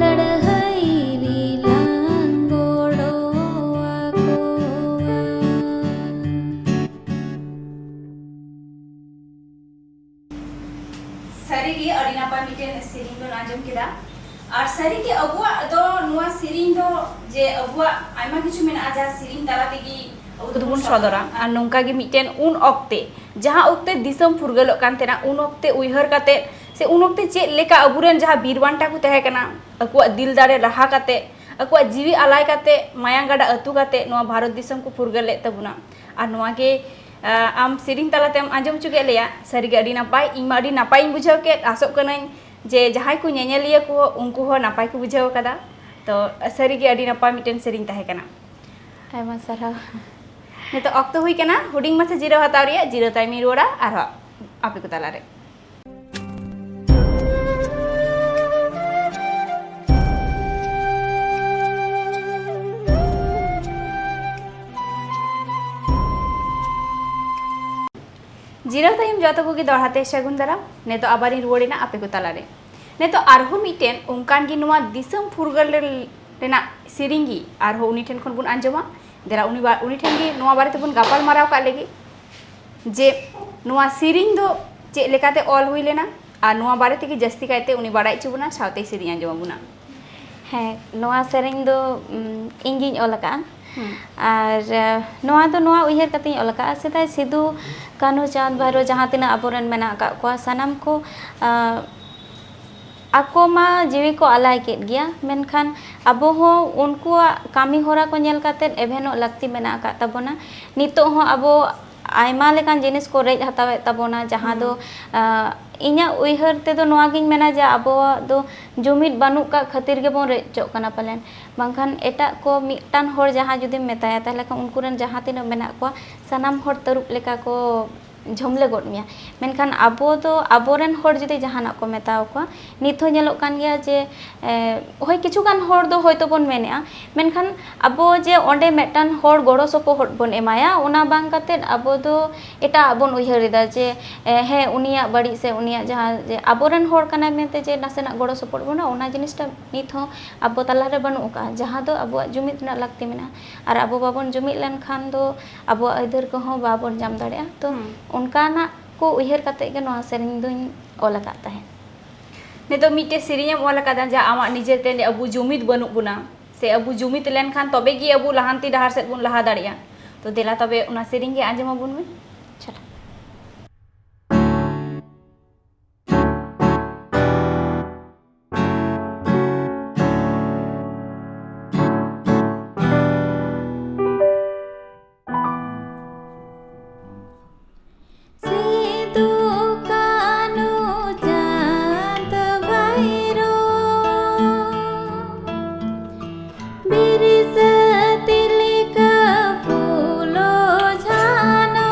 ᱞᱟᱹᱲᱦᱟᱹᱭ ᱨᱮᱞᱟᱝ ᱜᱚᱲᱚ ᱟᱠᱚᱣᱟ᱾ ᱥᱟᱹᱨᱤᱜᱮ ᱟᱹᱰᱤ ᱱᱟᱯᱟᱭ ᱢᱤᱫᱴᱮᱱ ᱥᱮᱨᱮᱧ ᱵᱚᱱ ᱟᱸᱡᱚᱢ ᱠᱮᱫᱟ᱾ ᱟᱨ ᱥᱟᱹᱨᱤᱜᱮ ᱟᱵᱚᱣᱟᱜ ᱫᱚ ᱱᱚᱣᱟ ᱥᱮᱨᱮᱧ ᱫᱚ ᱡᱮ ᱟᱵᱚᱣᱟᱜ ᱟᱭᱢᱟ ᱠᱤᱪᱷᱩ ᱢᱮᱱᱟᱜᱼᱟ, ᱡᱟᱦᱟᱸ ᱥᱮᱨᱮᱧ ᱛᱟᱞᱟ ᱛᱮᱜᱮ ᱟᱵᱚ ᱫᱚᱵᱚᱱ ᱥᱚᱫᱚᱨᱟ᱾ ᱟᱨ ᱱᱚᱝᱠᱟ ᱜᱮ ᱢᱤᱫᱴᱮᱱ ᱩᱱ ᱚᱠᱛᱮ, ᱡᱟᱦᱟᱸ ᱚᱠᱛᱮ ᱫᱤᱥᱚᱢ ᱯᱷᱩᱨᱜᱟᱹᱞᱚᱜ ᱠᱟᱱ ᱛᱟᱦᱮᱱᱟ, ᱩᱱ ᱚᱠᱛᱮ ᱩᱭᱦᱟᱹᱨ ᱠᱟᱛᱮ ᱥᱮ ᱩᱱ ᱚᱠᱛᱮ ᱪᱮᱫ ᱞᱮᱠᱟ ᱟᱵᱚᱨᱮᱱ ᱡᱟᱦᱟᱸ ᱵᱤᱨ ᱵᱟᱱᱴᱟ ᱠᱚ ᱛᱟᱦᱮᱸ ᱠᱟᱱᱟ, ᱟᱠᱚᱣᱟᱜ ᱫᱤᱞ ᱫᱟᱲᱮ ᱨᱟᱦᱟ ᱠᱟᱛᱮ, ᱟᱠᱚᱣᱟᱜ ᱡᱤᱣᱤ ᱟᱞᱟᱭ ᱠᱟᱛᱮ, ᱢᱟᱭᱟᱝ ᱜᱟᱰᱟ ᱟᱹᱛᱩ ᱠᱟᱛᱮ ᱱᱚᱣᱟ ᱵᱷᱟᱨᱚᱛ ᱫᱤᱥᱚᱢ ᱠᱚ ᱯᱷᱩᱨᱜᱟᱹᱞ ᱞᱮᱫ ᱛᱟᱵᱚᱱᱟ᱾ ᱟᱨ ᱱᱚᱣᱟ ᱜᱮ, ᱟᱸ, ᱟᱢ ᱥᱮᱨᱮᱧ ᱛᱟᱞᱟᱛᱮᱢ ᱟᱸᱡᱚᱢ ᱦᱚᱪᱚ ᱠᱮᱫ ᱞᱮᱭᱟ᱾ ᱥᱟᱹᱨᱤᱜᱮ ᱟᱹᱰᱤ ᱱᱟᱯᱟᱭ, ᱤᱧ ᱢᱟ ᱟᱹᱰᱤ ᱱᱟᱯᱟᱭᱤᱧ ᱵᱩᱡᱷᱟᱹᱣ ᱠᱮᱫ᱾ ᱟᱥᱚᱜ ᱠᱟᱹᱱᱟᱹᱧ ᱡᱮ ᱡᱟᱦᱟᱸᱭ ᱠᱚ ᱧᱮᱧᱮᱞᱤᱭᱟᱹ ᱠᱚ, ᱩᱱᱠᱩ ᱦᱚᱸ ᱱᱟᱯᱟᱭ ᱠᱚ ᱵᱩᱡᱷᱟᱹᱣ ᱠᱟᱫᱟ᱾ ᱛᱚ ᱥᱟᱹᱨᱤᱜᱮ ᱟᱹᱰᱤ ᱱᱟᱯᱟᱭ ᱢᱤᱫᱴᱮᱱ ᱥᱮᱨᱮᱧ ᱛᱟᱦᱮᱸ ᱠᱟᱱᱟ᱾ ᱟᱭᱢᱟ ᱥᱟᱨᱦᱟᱣ᱾ ᱱᱤᱛᱚᱜ ᱚᱠᱛᱚ ᱦᱩᱭ ᱠᱟᱱᱟ ᱦᱩᱰᱤᱧ ᱢᱟᱪᱷᱟ ᱡᱤᱨᱟᱹᱣ ᱦᱟᱛᱟᱣ ᱨᱮᱭᱟᱜ᱾ ᱡᱤᱨᱟᱹᱣ ᱛᱟᱭᱚᱢᱤᱧ ᱨᱩᱣᱟᱹᱲᱟ ᱟᱨᱦᱚᱸ ᱟᱯᱮ ᱠᱚ ᱛᱟᱞᱟᱨᱮ᱾ ᱡᱤᱨᱟᱹᱣ ᱛᱟᱭᱚᱢ ᱡᱚᱛᱚ ᱠᱚᱜᱮ ᱫᱚᱦᱲᱟ ᱛᱮ ᱥᱟᱹᱜᱩᱱ ᱫᱟᱨᱟᱢ᱾ ᱱᱤᱛᱚᱜ ᱟᱵᱟᱨᱤᱧ ᱨᱩᱣᱟᱹᱲ ᱮᱱᱟ ᱟᱯᱮ ᱠᱚ ᱛᱟᱞᱟᱨᱮ᱾ ᱱᱤᱛᱚᱜ ᱟᱨᱦᱚᱸ ᱢᱤᱫᱴᱮᱱ ᱚᱱᱠᱟᱱ ᱜᱮ ᱱᱚᱣᱟ ᱫᱤᱥᱚᱢ ᱯᱷᱩᱨᱜᱟᱹᱞ ᱨᱮ-, ᱨᱮᱱᱟᱜ ᱥᱮᱨᱮᱧ ᱜᱮ ᱟᱨᱦᱚᱸ ᱩᱱᱤ ᱴᱷᱮᱱ ᱠᱷᱚᱱ ᱵᱚᱱ ᱟᱸᱡᱚᱢᱟ᱾ ᱫᱮᱞᱟ ᱩᱱᱤ ᱵᱟ-, ᱩᱱᱤ ᱴᱷᱮᱱ ᱜᱮ ᱱᱚᱣᱟ ᱵᱟᱨᱮ ᱛᱮᱵᱚᱱ ᱜᱟᱯᱟᱞ ᱢᱟᱨᱟᱣ ᱠᱟᱜ ᱞᱮᱜᱮ ᱡᱮ ᱱᱚᱣᱟ ᱥᱮᱨᱮᱧ ᱫᱚ ᱪᱮᱫ ᱞᱮᱠᱟᱛᱮ ᱚᱞ ᱦᱩᱭ ᱞᱮᱱᱟ ᱟᱨ ᱱᱚᱣᱟ ᱵᱟᱨᱮ ᱛᱮᱜᱮ ᱡᱟᱹᱥᱛᱤ ᱠᱟᱭᱛᱮ ᱩᱱᱤ ᱵᱟᱲᱟᱭ ᱦᱚᱪᱚ ᱵᱚᱱᱟ, ᱥᱟᱶᱛᱮᱭ ᱥᱮᱨᱮᱧ ᱟᱸᱡᱚᱢ ᱟᱵᱚᱱᱟ᱾ ᱦᱮᱸ, ᱱᱚᱣᱟ ᱥᱮᱨᱮᱧ ᱫᱚ, ᱩᱢ, ᱤᱧ ᱜᱤᱧ ᱚᱞ ᱟᱠᱟᱫᱼᱟ᱾ ᱦᱩᱸ᱾ ᱟᱨ, ᱟᱸ, ᱱᱚᱣᱟ ᱫᱚ ᱱᱚᱣᱟ ᱩᱭᱦᱟᱹᱨ ᱠᱟᱛᱮᱧ ᱚᱞ ᱟᱠᱟᱫᱼᱟ, ᱥᱮᱫᱟᱭ ᱥᱤᱫᱩ, ᱠᱟᱹᱱᱦᱩ, ᱪᱟᱸᱫᱽ, ᱵᱷᱟᱭᱨᱳ ᱡᱟᱦᱟᱸ ᱛᱤᱱᱟᱹᱜ ᱟᱵᱚᱨᱮᱱ ᱢᱮᱱᱟᱜ ᱟᱠᱟᱫ ᱠᱚᱣᱟ, ᱥᱟᱱᱟᱢ ᱠᱚ, ᱟᱸ, ᱟᱠᱚ ᱢᱟ ᱡᱤᱣᱤ ᱠᱚ ᱟᱞᱟᱭ ᱠᱮᱫ ᱜᱮᱭᱟ, ᱢᱮᱱᱠᱷᱟᱱ ᱟᱵᱚ ᱦᱚᱸ ᱩᱱᱠᱩᱣᱟᱜ ᱠᱟᱹᱢᱤ ᱦᱚᱨᱟ ᱠᱚ ᱧᱮᱞ ᱠᱟᱛᱮᱫ ᱮᱵᱷᱮᱱᱚᱜ ᱞᱟᱹᱠᱛᱤ ᱢᱮᱱᱟᱜ ᱟᱠᱟᱫ ᱛᱟᱵᱚᱱᱟ᱾ ᱱᱤᱛᱚᱜ ᱦᱚᱸ ᱟᱵᱚ ᱟᱭᱢᱟ ᱞᱮᱠᱟᱱ ᱡᱤᱱᱤᱥ ᱠᱚ ᱨᱮᱡ ᱦᱟᱛᱟᱣᱮᱫ ᱛᱟᱵᱚᱱᱟ, ᱡᱟᱦᱟᱸ ᱫᱚ, ᱦᱩᱸ᱾ ᱟᱸ, ᱤᱧᱟᱹᱜ ᱩᱭᱦᱟᱹᱨ ᱛᱮᱫᱚ ᱱᱚᱣᱟ ᱜᱤᱧ ᱢᱮᱱᱟ ᱡᱮ ᱟᱵᱚᱣᱟᱜ ᱫᱚ ᱡᱩᱢᱤᱫ ᱵᱟᱹᱱᱩᱜ ᱠᱟᱜ ᱠᱷᱟᱹᱛᱤᱨ ᱜᱮᱵᱚᱱ ᱨᱮᱡ ᱦᱚᱪᱚᱜ ᱠᱟᱱᱟ ᱯᱟᱞᱮᱱ᱾ ᱵᱟᱝᱠᱷᱟᱱ ᱮᱴᱟᱜ ᱠᱚ ᱢᱤᱫᱴᱟᱝ ᱦᱚᱲ ᱡᱟᱦᱟᱸ ᱡᱩᱫᱤᱢ ᱢᱮᱛᱟᱭᱟ, ᱛᱟᱦᱚᱞᱮ ᱠᱷᱟᱱ ᱩᱱᱠᱩ ᱨᱮᱱ ᱡᱟᱦᱟᱸ ᱛᱤᱱᱟᱹᱜ ᱢᱮᱱᱟᱜ ᱠᱚᱣᱟ, ᱥᱟᱱᱟᱢ ᱦᱚᱲ ᱛᱟᱹᱨᱩᱵ ᱞᱮᱠᱟ ᱠᱚ ᱡᱷᱚᱢᱞᱮ ᱜᱚᱫ ᱢᱮᱭᱟ᱾ ᱢᱮᱱᱠᱷᱟᱱ ᱟᱵᱚ ᱫᱚ ᱟᱵᱚᱨᱮᱱ ᱦᱚᱲ ᱡᱩᱫᱤ ᱡᱟᱦᱟᱱᱟᱜ ᱠᱚ ᱢᱮᱛᱟᱣ ᱠᱚᱣᱟ, ᱱᱤᱛ ᱦᱚᱸ ᱧᱮᱞᱚᱜ ᱠᱟᱱ ᱜᱮᱭᱟ ᱡᱮ, ᱮ, ᱦᱳᱭ, ᱠᱤᱪᱷᱩ ᱜᱟᱱ ᱦᱚᱲ ᱫᱚ ᱦᱚᱭᱛᱳ ᱵᱚᱱ ᱢᱮᱱᱮᱜᱼᱟ, ᱢᱮᱱᱠᱷᱟᱱ ᱟᱵᱚ ᱡᱮ ᱚᱸᱰᱮ ᱢᱤᱫᱴᱟᱝ ᱦᱚᱲ ᱜᱚᱲᱚ ᱥᱚᱯᱚᱦᱚᱫ ᱵᱚᱱ ᱮᱢᱟᱭᱟ, ᱚᱱᱟ ᱵᱟᱝ ᱠᱟᱛᱮᱫ ᱟᱵᱚ ᱫᱚ ᱮᱴᱟᱜ ᱵᱚᱱ ᱩᱭᱦᱟᱹᱨ ᱮᱫᱟ ᱡᱮ, ᱮ, ᱦᱮᱸ, ᱩᱱᱤᱭᱟᱜ ᱵᱟᱹᱲᱤᱡ ᱥᱮ ᱩᱱᱤᱭᱟᱜ ᱡᱟᱦᱟᱸ ᱡᱮ ᱟᱵᱚᱨᱮᱱ ᱦᱚᱲ ᱠᱟᱱᱟᱭ ᱢᱮᱱᱛᱮ ᱡᱮ ᱱᱟᱥᱮᱱᱟᱜ ᱜᱚᱲᱚ ᱥᱚᱯᱚᱦᱚᱫ ᱵᱚᱱᱟ, ᱚᱱᱟ ᱡᱤᱱᱤᱥᱴᱟ ᱱᱤᱛ ᱦᱚᱸ ᱟᱵᱚ ᱛᱟᱞᱟᱨᱮ ᱵᱟᱹᱱᱩᱜ ᱟᱠᱟᱫᱼᱟ, ᱡᱟᱦᱟᱸ ᱫᱚ ᱟᱵᱚᱣᱟᱜ ᱡᱩᱢᱤᱫ ᱨᱮᱱᱟᱜ ᱞᱟᱹᱠᱛᱤ ᱢᱮᱱᱟᱜᱼᱟ᱾ ᱟᱨ ᱟᱵᱚ ᱵᱟᱵᱚᱱ ᱡᱩᱢᱤᱫ ᱞᱮᱱᱠᱷᱟᱱ ᱫᱚ ᱟᱵᱚᱣᱟᱜ ᱟᱹᱭᱫᱟᱹᱨ ᱠᱚᱦᱚᱸ ᱵᱟᱵᱚᱱ ᱧᱟᱢ ᱫᱟᱲᱮᱭᱟᱜᱼᱟ᱾ ᱛᱚ, ᱦᱩᱸ᱾ ᱚᱱᱠᱟᱱᱟᱜ ᱠᱚ ᱩᱭᱦᱟᱹᱨ ᱠᱟᱛᱮᱫ ᱜᱮ ᱱᱚᱣᱟ ᱥᱮᱨᱮᱧ ᱫᱚᱧ ᱚᱞ ᱟᱠᱟᱫ ᱛᱟᱦᱮᱸᱫ᱾ ᱱᱤᱛᱚᱜ ᱢᱤᱫᱴᱮᱡ ᱥᱮᱨᱮᱧ ᱮᱢ ᱚᱞ ᱟᱠᱟᱫᱟ, ᱡᱮ ᱟᱢᱟᱜ ᱱᱤᱡᱮᱛᱮ ᱟᱵᱚ ᱡᱩᱢᱤᱫ ᱵᱟᱹᱱᱩᱜ ᱵᱚᱱᱟ, ᱥᱮ ᱟᱵᱚ ᱡᱩᱢᱤᱫ ᱞᱮᱱᱠᱷᱟᱱ ᱛᱚᱵᱮ ᱜᱮ ᱟᱵᱚ ᱞᱟᱦᱟᱱᱛᱤ ᱰᱟᱦᱟᱨ ᱥᱮᱫ ᱵᱚᱱ ᱞᱟᱦᱟ ᱫᱟᱲᱮᱭᱟᱜᱼᱟ᱾ ᱛᱚ, ᱫᱮᱞᱟ ᱛᱚᱵᱮ ᱚᱱᱟ ᱥᱮᱨᱮᱧ ᱜᱮ ᱟᱸᱡᱚᱢ ᱟᱵᱚᱱ ᱢᱮ᱾ ᱪᱚᱞᱚ᱾ ᱥᱤᱫᱩ ᱠᱟᱹᱱᱦᱩ ᱪᱟᱸᱫᱽ ᱵᱷᱟᱭᱨᱳ, ᱵᱤᱨᱥᱟᱹ ᱛᱤᱞᱠᱟᱹ ᱯᱷᱩᱞᱳ ᱡᱷᱟᱱᱳ,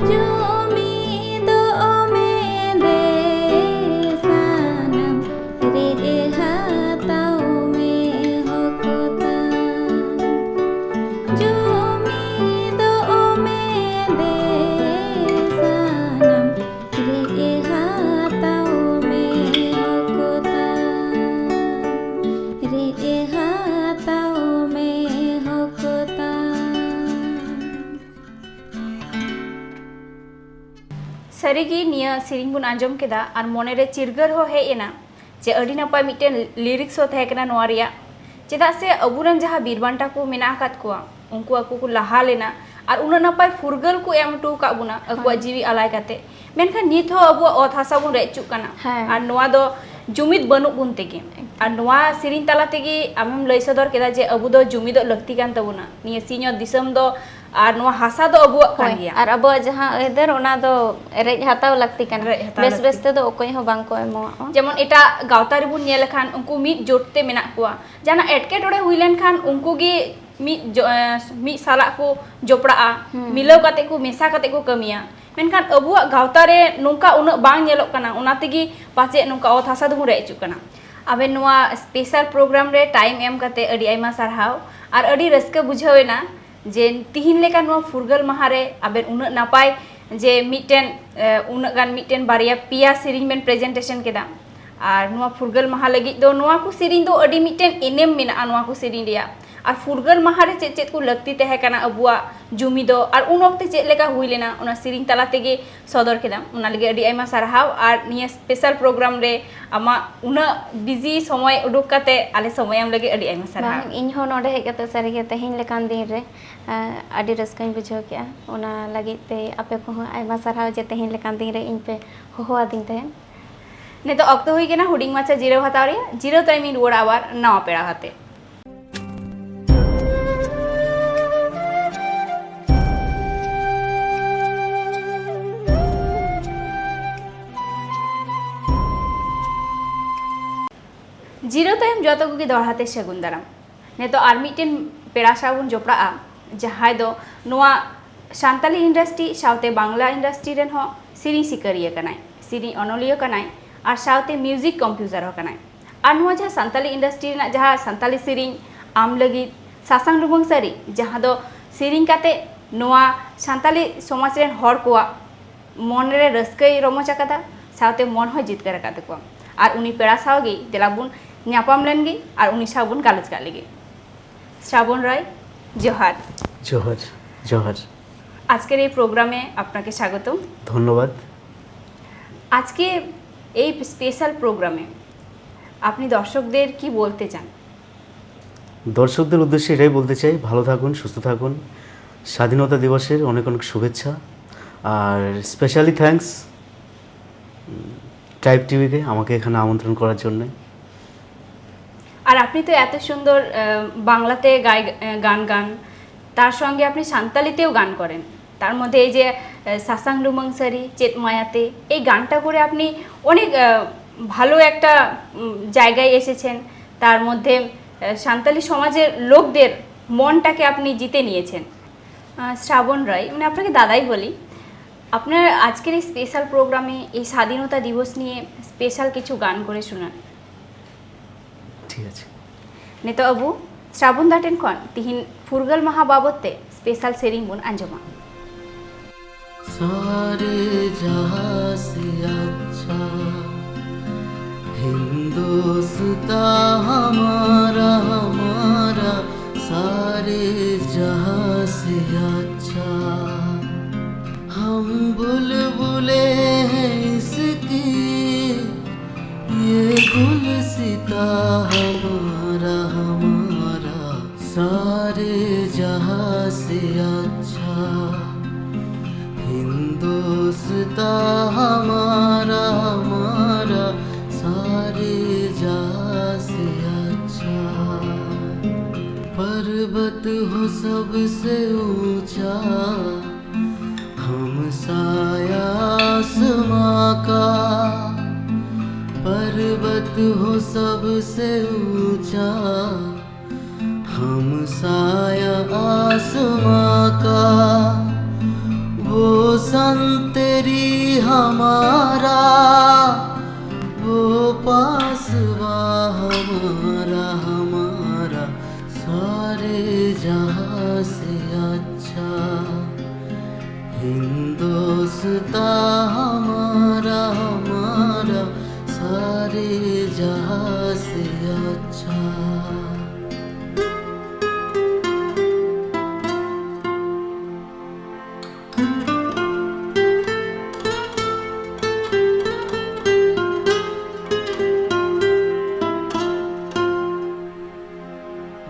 ᱡᱩᱢᱤᱫᱚᱜ ᱢᱮ ᱫᱮ ᱥᱟᱱᱟᱢ, ᱨᱮᱡ ᱦᱟᱛᱟᱣ ᱢᱮ ᱦᱚᱠ ᱛᱟᱢ᱾ ᱡᱩᱢᱤᱫᱚᱜ ᱢᱮ ᱫᱮ ᱥᱟᱱᱟᱢ, ᱨᱮᱡ ᱦᱟᱛᱟᱣ ᱢᱮ ᱦᱚᱠ ᱛᱟᱢ᱾ ᱨᱮᱡ ᱦᱟᱛᱟᱣ ᱢᱮ ᱦᱚᱠ ᱛᱟᱢ᱾ ᱥᱟᱹᱨᱤᱜᱮ ᱱᱤᱭᱟᱹ ᱥᱮᱨᱮᱧ ᱵᱚᱱ ᱟᱸᱡᱚᱢ ᱠᱮᱫᱟ ᱟᱨ ᱢᱚᱱᱮᱨᱮ ᱪᱤᱨᱜᱟᱹᱨ ᱦᱚᱸ ᱦᱮᱡ ᱮᱱᱟ ᱡᱮ ᱟᱹᱰᱤ ᱱᱟᱯᱟᱭ ᱢᱤᱫᱴᱮᱱ lyrics ᱦᱚᱸ ᱛᱟᱦᱮᱸ ᱠᱟᱱᱟ ᱱᱚᱣᱟ ᱨᱮᱭᱟᱜ᱾ ᱪᱮᱫᱟᱜ ᱥᱮ ᱟᱵᱚᱨᱮᱱ ᱡᱟᱦᱟᱸ ᱵᱤᱨ ᱵᱟᱱᱴᱟ ᱠᱚ ᱢᱮᱱᱟᱜ ᱟᱠᱟᱫ ᱠᱚᱣᱟ, ᱩᱱᱠᱩ ᱟᱠᱚ ᱠᱚ ᱞᱟᱦᱟ ᱞᱮᱱᱟ ᱟᱨ ᱩᱱᱟᱹᱜ ᱱᱟᱯᱟᱭ ᱯᱷᱩᱨᱜᱟᱹᱞ ᱠᱚ ᱮᱢ ᱦᱚᱴᱚ ᱟᱠᱟᱫ ᱵᱚᱱᱟ ᱟᱠᱚᱣᱟᱜ ᱦᱳᱭ᱾ ᱡᱤᱣᱤ ᱟᱞᱟᱭ ᱠᱟᱛᱮ᱾ ᱢᱮᱱᱠᱷᱟᱱ ᱱᱤᱛ ᱦᱚᱸ ᱟᱵᱚᱣᱟᱜ ᱚᱛ ᱦᱟᱥᱟ ᱵᱚᱱ ᱨᱮᱡ ᱦᱚᱪᱚᱜ ᱠᱟᱱᱟ᱾ ᱦᱮᱸ᱾ ᱟᱨ ᱱᱚᱣᱟ ᱫᱚ ᱡᱩᱢᱤᱫ ᱵᱟᱹᱱᱩᱜ ᱵᱚᱱ ᱛᱮᱜᱮ᱾ ᱟᱨ ᱱᱚᱣᱟ ᱥᱮᱨᱮᱧ ᱛᱟᱞᱟ ᱛᱮᱜᱮ ᱟᱢᱮᱢ ᱞᱟᱹᱭ ᱥᱚᱫᱚᱨ ᱠᱮᱫᱟ ᱡᱮ ᱟᱵᱚ ᱫᱚ ᱡᱩᱢᱤᱫᱚᱜ ᱞᱟᱹᱠᱛᱤ ᱠᱟᱱ ᱛᱟᱵᱚᱱᱟ᱾ ᱱᱤᱭᱟᱹ ᱥᱤᱧᱚᱛ ᱫᱤᱥᱚᱢ ᱫᱚ ᱟᱨ ᱱᱚᱣᱟ ᱦᱟᱥᱟ ᱫᱚ ᱟᱵᱚᱣᱟᱜ ᱠᱟᱱ ᱦᱳᱭ, ᱜᱮᱭᱟ᱾ ᱟᱨ ᱟᱵᱚᱣᱟᱜ ᱡᱟᱦᱟᱸ ᱟᱹᱭᱫᱟᱹᱨ, ᱚᱱᱟ ᱫᱚ ᱨᱮᱡ ᱦᱟᱛᱟᱣ ᱞᱟᱹᱠᱛᱤ ᱠᱟᱱᱟ᱾ ᱨᱮᱡ ᱦᱟᱛᱟᱣ ᱵᱮᱥ ᱞᱟᱹᱠᱛᱤ᱾ ᱵᱮᱥ ᱛᱮᱫᱚ ᱚᱠᱚᱭ ᱦᱚᱸ ᱵᱟᱝ ᱠᱚ ᱮᱢᱚᱜᱼᱟ᱾ ᱡᱮᱢᱚᱱ ᱮᱴᱟᱜ ᱜᱟᱶᱛᱟ ᱨᱮᱵᱚᱱ ᱧᱮᱞ ᱞᱮᱠᱷᱟᱱ, ᱩᱱᱠᱩ ᱢᱤᱫ ᱡᱳᱴ ᱛᱮ ᱢᱮᱱᱟᱜ ᱠᱚᱣᱟ᱾ ᱡᱟᱦᱟᱱᱟᱜ ᱮᱴᱠᱮᱴᱚᱬᱮ ᱦᱩᱭ ᱞᱮᱱᱠᱷᱟᱱ ᱩᱱᱠᱩ ᱜᱮ ᱢᱤᱫ ᱡᱚ-, ᱮᱸ, ᱢᱤᱫ ᱥᱟᱞᱟᱜ ᱠᱚ ᱡᱚᱯᱲᱟᱜᱼᱟ, ᱦᱩᱸ᱾ ᱢᱤᱞᱟᱹᱣ ᱠᱟᱛᱮ ᱠᱚ, ᱢᱮᱥᱟ ᱠᱟᱛᱮ ᱠᱚ ᱠᱟᱹᱢᱤᱭᱟ᱾ ᱢᱮᱱᱠᱷᱟᱱ ᱟᱵᱚᱣᱟᱜ ᱜᱟᱶᱛᱟ ᱨᱮ ᱱᱚᱝᱠᱟ ᱩᱱᱟᱹᱜ ᱵᱟᱝ ᱧᱮᱞᱚᱜ ᱠᱟᱱᱟ, ᱚᱱᱟ ᱛᱮᱜᱮ ᱯᱟᱪᱮᱫ ᱱᱚᱝᱠᱟ ᱚᱛ ᱦᱟᱥᱟ ᱫᱚᱵᱚᱱ ᱨᱮᱡ ᱦᱚᱪᱚᱜ ᱠᱟᱱᱟ᱾ ᱟᱵᱮᱱ ᱱᱚᱣᱟ special program ᱨᱮ time ᱮᱢ ᱠᱟᱛᱮ ᱟᱹᱰᱤ ᱟᱭᱢᱟ ᱥᱟᱨᱦᱟᱣ ᱟᱨ ᱟᱹᱰᱤ ᱨᱟᱹᱥᱠᱟᱹ ᱵᱩᱡᱷᱟᱹᱣ ᱮᱱᱟ᱾ ᱡᱮ ᱛᱤᱦᱤᱧ ᱞᱮᱠᱟ ᱱᱚᱣᱟ ᱯᱷᱩᱨᱜᱟᱹᱞ ᱢᱟᱦᱟ ᱨᱮ ᱟᱵᱮᱱ ᱩᱱᱟᱹᱜ ᱱᱟᱯᱟᱭ ᱡᱮ ᱢᱤᱫᱴᱮᱱ, ᱮ, ᱩᱱᱟᱹᱜ ᱜᱟᱱ ᱢᱤᱫᱴᱮᱱ ᱵᱟᱨᱭᱟ ᱯᱮᱭᱟ ᱥᱮᱨᱮᱧ ᱵᱮᱱ presentation ᱠᱮᱫᱟ᱾ ᱟᱨ ᱱᱚᱣᱟ ᱯᱷᱩᱨᱜᱟᱹᱞ ᱢᱟᱦᱟ ᱞᱟᱹᱜᱤᱫ ᱫᱚ ᱱᱚᱣᱟ ᱠᱚ ᱥᱮᱨᱮᱧ ᱫᱚ ᱟᱹᱰᱤ ᱢᱤᱫᱴᱮᱱ ᱮᱱᱮᱢ ᱢᱮᱱᱟᱜᱼᱟ ᱱᱚᱣᱟ ᱠᱚ ᱥᱮᱨᱮᱧ ᱨᱮᱭᱟᱜ᱾ ᱟᱨ ᱯᱷᱩᱨᱜᱟᱹᱞ ᱢᱟᱦᱟ ᱨᱮ ᱪᱮᱫ ᱪᱮᱫ ᱠᱚ ᱞᱟᱹᱠᱛᱤ ᱛᱟᱦᱮᱸ ᱠᱟᱱᱟ ᱟᱵᱚᱣᱟᱜ ᱡᱩᱢᱤ ᱫᱚ, ᱟᱨ ᱩᱱ ᱚᱠᱛᱮ ᱪᱮᱫ ᱞᱮᱠᱟ ᱦᱩᱭ ᱞᱮᱱᱟ, ᱚᱱᱟ ᱥᱮᱨᱮᱧ ᱛᱟᱞᱟ ᱛᱮᱜᱮ ᱥᱚᱫᱚᱨ ᱠᱮᱫᱟᱢ᱾ ᱚᱱᱟ ᱞᱟᱹᱜᱤᱫ ᱟᱹᱰᱤ ᱟᱭᱢᱟ ᱥᱟᱨᱦᱟᱣ᱾ ᱟᱨ ᱱᱤᱭᱟᱹ special program ᱨᱮ ᱟᱢᱟᱜ ᱩᱱᱟᱹᱜ busy ᱥᱚᱢᱚᱭ ᱩᱰᱩᱠ ᱠᱟᱛᱮ ᱟᱞᱮ ᱥᱚᱢᱚᱭ ᱮᱢ ᱞᱟᱹᱜᱤᱫ ᱟᱹᱰᱤ ᱟᱭᱢᱟ ᱥᱟᱨᱦᱟᱣ᱾ ᱵᱟᱝ, ᱤᱧ ᱦᱚᱸ ᱱᱚᱰᱮ ᱦᱮᱡ ᱠᱟᱛᱮ ᱥᱟᱹᱨᱤᱜᱮ ᱛᱮᱦᱮᱧ ᱞᱮᱠᱟᱱ ᱫᱤᱱ ᱨᱮ, ᱟᱸ, ᱟᱹᱰᱤ ᱨᱟᱹᱥᱠᱟᱹᱧ ᱵᱩᱡᱷᱟᱹᱣ ᱠᱮᱜᱼᱟ᱾ ᱚᱱᱟ ᱞᱟᱹᱜᱤᱫ ᱛᱮ ᱟᱯᱮ ᱠᱚᱦᱚᱸ ᱟᱭᱢᱟ ᱥᱟᱨᱦᱟᱣ ᱡᱮ ᱛᱮᱦᱮᱧ ᱞᱮᱠᱟᱱ ᱫᱤᱱ ᱨᱮ ᱤᱧ ᱯᱮ ᱦᱚᱦᱚ ᱟᱹᱫᱤᱧ ᱛᱟᱦᱮᱸᱫ᱾ ᱱᱤᱛᱚᱜ ᱚᱠᱛᱚ ᱦᱩᱭ ᱠᱟᱱᱟ ᱦᱩᱰᱤᱧ ᱢᱟᱪᱷᱟ ᱡᱤᱨᱟᱹᱣ ᱦᱟᱛᱟᱣ ᱨᱮᱭᱟᱜ᱾ ᱡᱤᱨᱟᱹᱣ ᱛᱟᱭᱚᱢᱤᱧ ᱨᱩᱣᱟᱹᱲᱟ ᱟᱵᱟᱨ ᱱᱟᱣᱟ ᱯᱮᱲᱟ ᱟᱛᱮ᱾ ᱡᱤᱨᱟᱹᱣ ᱛᱟᱭᱚᱢ ᱡᱚᱛᱚ ᱠᱚᱜᱮ ᱫᱚᱦᱲᱟ ᱛᱮ ᱥᱟᱹᱜᱩᱱ ᱫᱟᱨᱟᱢ᱾ ᱱᱤᱛᱚᱜ ᱟᱨ ᱢᱤᱫᱴᱮᱱ ᱯᱮᱲᱟ ᱥᱟᱶ ᱵᱚᱱ ᱡᱚᱯᱲᱟᱜᱼᱟ, ᱡᱟᱦᱟᱸᱭ ᱫᱚ ᱱᱚᱣᱟ ᱥᱟᱱᱛᱟᱞᱤ ᱤᱱᱰᱟᱥᱴᱨᱤ ᱥᱟᱶᱛᱮ ᱵᱟᱝᱞᱟ ᱤᱱᱰᱟᱥᱴᱨᱤ ᱨᱮᱱ ᱦᱚᱸ ᱥᱮᱨᱮᱧ ᱥᱤᱠᱟᱹᱨᱤᱭᱟᱹ ᱠᱟᱱᱟᱭ, ᱥᱮᱨᱮᱧ ᱚᱱᱚᱞᱤᱭᱟᱹ ᱠᱟᱱᱟᱭ, ᱟᱨ ᱥᱟᱶᱛᱮ ᱢᱤᱣᱡᱤᱠ ᱠᱚᱢᱯᱳᱡᱟᱨ ᱦᱚᱸ ᱠᱟᱱᱟᱭ᱾ ᱟᱨ ᱱᱚᱣᱟ ᱡᱟᱦᱟᱸ ᱥᱟᱱᱛᱟᱞᱤ ᱤᱱᱰᱟᱥᱴᱨᱤ ᱨᱮᱱᱟᱜ ᱡᱟᱦᱟᱸ ᱥᱟᱱᱛᱟᱞᱤ ᱥᱮᱨᱮᱧ ᱟᱢ ᱞᱟᱹᱜᱤᱫ ᱥᱟᱥᱟᱝ ᱞᱩᱢᱟᱹᱝ ᱥᱟᱹᱨᱤ, ᱡᱟᱦᱟᱸ ᱫᱚ ᱥᱮᱨᱮᱧ ᱠᱟᱛᱮ ᱱᱚᱣᱟ ᱥᱟᱱᱛᱟᱞᱤ ᱥᱚᱢᱟᱡᱽ ᱨᱮᱱ ᱦᱚᱲ ᱠᱚᱣᱟᱜ ᱢᱚᱱ ᱨᱮ ᱨᱟᱹᱥᱠᱟᱹᱭ ᱨᱚᱢᱚᱡᱽ ᱟᱠᱟᱫᱟ, ᱥᱟᱶᱛᱮ ᱢᱚᱱ ᱦᱚᱸᱭ ᱡᱤᱛᱠᱟᱹᱨ ᱟᱠᱟᱫ ᱛᱟᱠᱚᱣᱟ᱾ ᱟᱨ ᱩᱱᱤ ᱯᱮᱲᱟ ᱥᱟᱶ ᱜᱮ ᱫᱮᱞᱟ ᱵᱚᱱ ᱧᱟᱯᱟᱢ ᱞᱮᱱ ᱜᱮ ᱟᱨ ᱩᱱᱤ ᱥᱟᱶ ᱵᱚᱱ ᱜᱟᱞᱚᱪ ᱠᱟᱜ ᱞᱮᱜᱮ᱾ শ্রাবণ রায়, জোহার। জোহার, জোহার। আজকের এই প্রোগ্রামে আপনাকে স্বাগতম। ধন্যবাদ। আজকে এই স্পেশাল প্রোগ্রামে আপনি দর্শকদের কি বলতে চান? দর্শকদের উদ্দেশ্যে এটাই বলতে চাই, ভালো থাকুন, সুস্থ থাকুন। স্বাধীনতা দিবসের অনেক অনেক শুভেচ্ছা, আর স্পেশালি থ্যাঙ্কস ট্রাইব টিভিকে আমাকে এখানে আমন্ত্রণ করার জন্য। আর আপনি তো এত সুন্দর আহ, বাংলাতে গায়, আহ, গান গান, তার সঙ্গে আপনি সান্তালিতেও গান করেন। তার মধ্যে এই যে আহ, সাসাং লুমাং সারি চেত মায়াতে, এই গানটা করে আপনি অনেক আহ, ভালো একটা উম, জায়গায় এসেছেন। তার মধ্যে আহ, সান্তালি সমাজের লোকদের মনটাকে আপনি জিতে নিয়েছেন। আহ, শ্রাবণ রায়, মানে আপনাকে দাদাই বলি, আপনার আজকের এই স্পেশাল প্রোগ্রামে এই স্বাধীনতা দিবস নিয়ে স্পেশাল কিছু গান করে শোনান। ঠিক আছে। ᱱᱤᱛᱚᱜ ᱟᱵᱚ ᱥᱨᱟᱵᱚᱱ ᱫᱟ ᱴᱷᱮᱱ ᱠᱷᱚᱱ ᱛᱤᱦᱤᱧ ᱯᱷᱩᱨᱜᱟᱹᱞ ᱢᱟᱦᱟ ᱵᱟᱵᱚᱫ ᱛᱮ ᱥᱯᱮᱥᱟᱞ ᱥᱮᱨᱮᱧ ᱵᱚᱱ ᱟᱸᱡᱚᱢᱟ᱾ सारे जहां से अच्छा हिंदुस्तां हमारा, हमारा, सारे जहां से अच्छा। हम बुलबुले हैं इसकी, ये गुलसिता हमारा, हमारा, सारे जहां से अच्छा। हिंदुस्तां हमारा, हमारा, सारे जहां से अच्छा। पर्वत हो सबसे ऊंचा, हम साया आसमां का। पर्वत हो सबसे ऊंचा, हम साया आसमां का। तेरी हमारा, वो पासवा हमारा, हमारा, सारे जहां से अच्छा। हिंदोस्तां हमारा, हमारा, सारे जहां से अच्छा।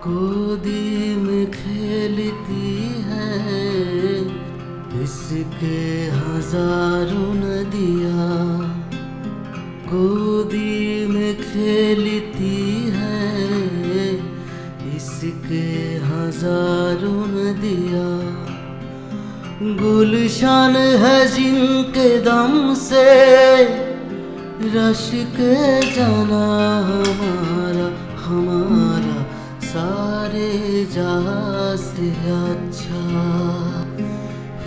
गोदी में खेलती है इसके हजारों नदियाँ, गोदी में खेलती है इसके हजारों नदियाँ। गुलशन है जिनके दम से रश्क जाना हमारा, हमारा, सारे जहां से अच्छा।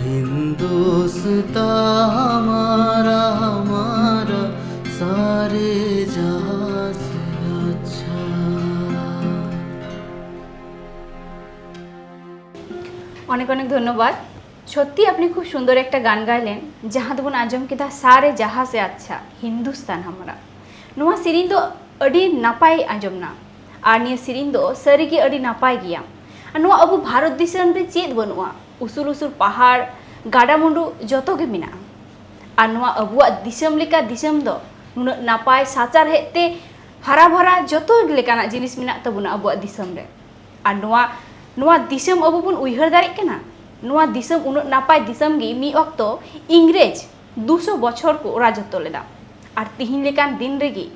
हिंदोस्तां हमारा, हमारा, सारे जहां से अच्छा। অনেক অনেক ধন্যবাদ। সত্যি আপনি খুব সুন্দর একটা গান গাইলেন, ᱡᱟᱦᱟᱸ ᱫᱚᱵᱚᱱ ᱟᱸᱡᱚᱢ ᱠᱮᱫᱟ ᱥᱟᱨᱮ ᱡᱟᱦᱟᱸ ᱥᱮ ᱟᱪᱪᱷᱟ ᱦᱤᱱᱫᱩᱥᱛᱟᱱ ᱦᱟᱢᱟᱨᱟ᱾ ᱱᱚᱣᱟ ᱥᱮᱨᱮᱧ ᱫᱚ ᱟᱹᱰᱤ ᱱᱟᱯᱟᱭ ᱟᱸᱡᱚᱢ ᱱᱟ, ᱟᱨ ᱱᱤᱭᱟᱹ ᱥᱮᱨᱮᱧ ᱫᱚ ᱥᱟᱹᱨᱤᱜᱮ ᱟᱹᱰᱤ ᱱᱟᱯᱟᱭ ᱜᱮᱭᱟ᱾ ᱟᱨ ᱱᱚᱣᱟ ᱟᱵᱚ ᱵᱷᱟᱨᱚᱛ ᱫᱤᱥᱚᱢ ᱨᱮ ᱪᱮᱫ ᱵᱟᱹᱱᱩᱜᱼᱟ? ᱩᱥᱩᱞ ᱩᱥᱩᱞ ᱯᱟᱦᱟᱲ, ᱜᱟᱰᱟᱢᱩᱰᱩ ᱡᱚᱛᱚ ᱜᱮ ᱢᱮᱱᱟᱜᱼᱟ᱾ ᱟᱨ ᱱᱚᱣᱟ ᱟᱵᱚᱣᱟᱜ ᱫᱤᱥᱚᱢ ᱞᱮᱠᱟ ᱫᱤᱥᱚᱢ ᱫᱚ ᱱᱩᱱᱟᱹᱜ ᱱᱟᱯᱟᱭ ᱥᱟᱪᱟᱨᱦᱮᱫ ᱛᱮ ᱦᱟᱨᱟ ᱵᱷᱟᱨᱟ ᱡᱚᱛᱚ ᱞᱮᱠᱟᱱᱟᱜ ᱡᱤᱱᱤᱥ ᱢᱮᱱᱟᱜ ᱛᱟᱵᱚᱱᱟ ᱟᱵᱚᱣᱟᱜ ᱫᱤᱥᱚᱢ ᱨᱮ᱾ ᱟᱨ ᱱᱚᱣᱟ, ᱱᱚᱣᱟ ᱫᱤᱥᱚᱢ ᱟᱵᱚ ᱵᱚᱱ ᱩᱭᱦᱟᱹᱨ ᱫᱟᱲᱮᱭᱟᱜ ᱠᱟᱱᱟ? ᱱᱚᱣᱟ ᱫᱤᱥᱚᱢ ᱩᱱᱟᱹᱜ ᱱᱟᱯᱟᱭ ᱫᱤᱥᱚᱢ ᱜᱮ ᱢᱤᱫ ᱚᱠᱛᱚ ᱤᱝᱨᱮᱡᱽ ᱫᱩᱥᱚ ᱵᱚᱪᱷᱚᱨ ᱠᱚ ᱨᱟᱡᱚᱛᱛᱚ ᱞᱮᱫᱟ᱾ ᱟᱨ ᱛᱤᱦᱤᱧ ᱞᱮᱠᱟᱱ ᱫᱤᱱ ᱨᱮᱜᱮ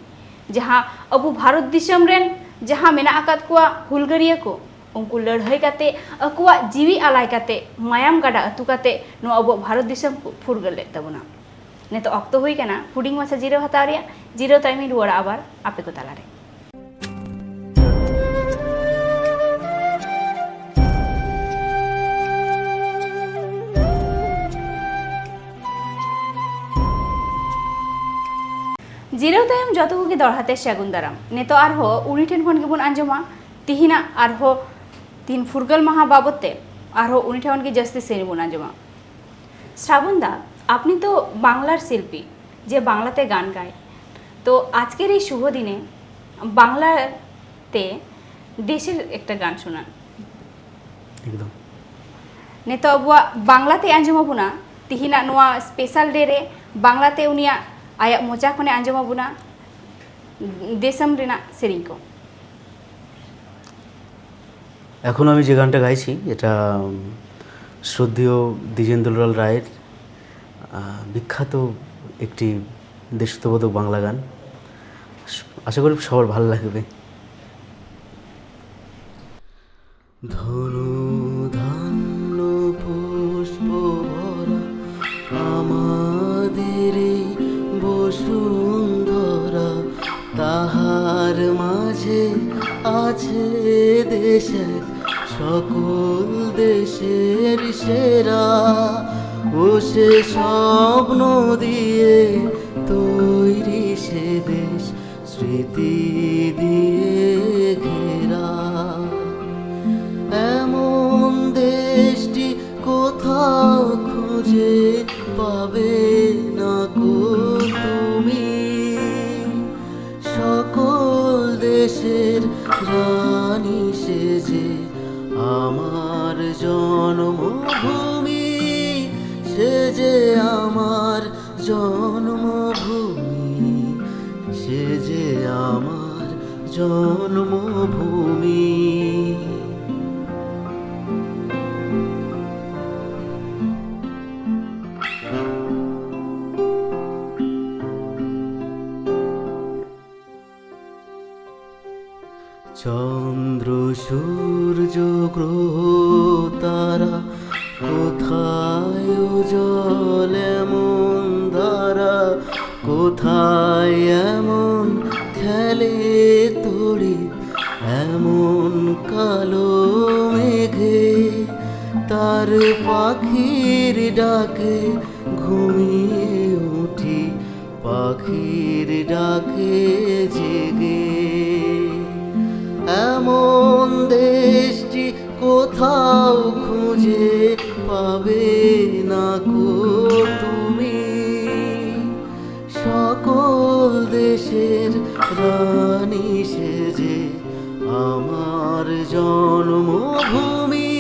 ᱡᱟᱦᱟᱸ ᱟᱵᱚ ᱵᱷᱟᱨᱚᱛ ᱫᱤᱥᱚᱢ ᱨᱮᱱ ᱡᱟᱦᱟᱸ ᱢᱮᱱᱟᱜ ᱟᱠᱟᱫ ᱠᱚᱣᱟ ᱦᱩᱞᱜᱟᱹᱨᱤᱭᱟᱹ ᱠᱚ, ᱩᱱᱠᱩ ᱞᱟᱹᱲᱦᱟᱹᱭ ᱠᱟᱛᱮ, ᱟᱠᱚᱣᱟᱜ ᱡᱤᱣᱤ ᱟᱞᱟᱭ ᱠᱟᱛᱮ, ᱢᱟᱭᱟᱢ ᱜᱟᱰᱟ ᱟᱹᱛᱩ ᱠᱟᱛᱮ ᱱᱚᱣᱟ ᱟᱵᱚᱣᱟᱜ ᱵᱷᱟᱨᱚᱛ ᱫᱤᱥᱚᱢ ᱠᱚ ᱯᱷᱩᱨᱜᱟᱹᱞ ᱞᱮᱫ ᱛᱟᱵᱚᱱᱟ᱾ ᱱᱤᱛᱚᱜ ᱚᱠᱛᱚ ᱦᱩᱭ ᱠᱟᱱᱟ ᱦᱩᱰᱤᱧ ᱢᱟᱪᱷᱟ ᱡᱤᱨᱟᱹᱣ ᱦᱟᱛᱟᱣ ᱨᱮᱭᱟᱜ᱾ ᱡᱤᱨᱟᱹᱣ ᱛᱟᱭᱚᱢᱤᱧ ᱨᱩᱣᱟᱹᱲᱟ ᱟᱵᱟᱨ ᱟᱯᱮ ᱠᱚ ᱛᱟᱞᱟᱨᱮ᱾ ᱡᱤᱨᱟᱹᱣ ᱛᱟᱭᱚᱢ ᱡᱚᱛᱚ ᱠᱚᱜᱮ ᱫᱚᱦᱲᱟ ᱛᱮ ᱥᱟᱹᱜᱩᱱ ᱫᱟᱨᱟᱢ᱾ ᱱᱤᱛᱚᱜ ᱟᱨᱦᱚᱸ ᱩᱱᱤ ᱴᱷᱮᱱ ᱠᱷᱚᱱ ᱜᱮᱵᱚᱱ ᱟᱸᱡᱚᱢᱟ ᱛᱤᱦᱤᱧᱟᱜ ᱟᱨᱦᱚᱸ ᱛᱤᱦᱤᱧ ᱯᱷᱩᱨᱜᱟᱹᱞ ᱢᱟᱦᱟ ᱵᱟᱵᱚᱛ ᱛᱮ ᱟᱨᱦᱚᱸ ᱩᱱᱤ ᱴᱷᱮᱱ ᱠᱷᱚᱱ ᱜᱮ ᱡᱟᱹᱥᱛᱤ ᱥᱮᱨᱮᱧ ᱵᱚᱱ ᱟᱸᱡᱚᱢᱟ᱾ শ্রাবণ দা, আপনি তো বাংলার শিল্পী, যে বাংলাতে গান গায়, তো আজকের এই শুভ দিনে বাংলাতে দেশের একটা গান শোনান। ᱮᱠᱫᱚᱢ᱾ ᱱᱤᱛᱚᱜ ᱟᱵᱚᱣᱟᱜ ᱵᱟᱝᱞᱟᱛᱮ ᱟᱸᱡᱚᱢ ᱟᱵᱚᱱᱟ, ᱛᱤᱦᱤᱧᱟᱜ ᱱᱚᱣᱟ special day ᱨᱮ ᱵᱟᱝᱞᱟᱛᱮ ᱩᱱᱤᱭᱟᱜ ᱟᱭᱟᱜ ᱢᱚᱪᱟ ᱠᱷᱚᱱᱮ ᱟᱸᱡᱚᱢ ᱟᱵᱚᱱᱟ ᱫᱤᱥᱚᱢ ᱨᱮᱱᱟᱜ ᱥᱮᱨᱮᱧ ᱠᱚ᱾ এখন আমি যে গানটা গাইছি, এটা শ্রদ্ধেয় দ্বিজেন্দ্রলাল রায়ের বিখ্যাত একটি দেশাত্মবোধক বাংলা গান। আশা করি সবার ভালো লাগবে। ধনু ধান্য পুষ্প ভরা আমাদের এই বসুন্ধরা, তাহার মাঝে আছে দেশ এক সকল দেশের সেরা। ও সে স্বপ্ন দিয়ে তৈরি সে দেশ, স্মৃতি দিয়ে ঘেরা। এমন দেশটি কোথাও খুঁজে পাবে না কো তুমি। সকল দেশের রানী সেজে আমার জন্মভূমি, সেজে আমার জন্মভূমি, সেজে আমার জন্মভূমি। চন্দ্র সূর্য গ্রহ তারা কোথায় উজ্জ্বল এমন ধারা, কোথায় এমন খেলে তড়ি এমন কালো মেঘে। তার পাখির ডাকে ঘুমিয়ে উঠি, পাখির কে জেগে। এমন দেশটি কোথাও খুঁজে পাবে না কো তুমি। সকল দেশের রানী সেজে আমার জন্মভূমি,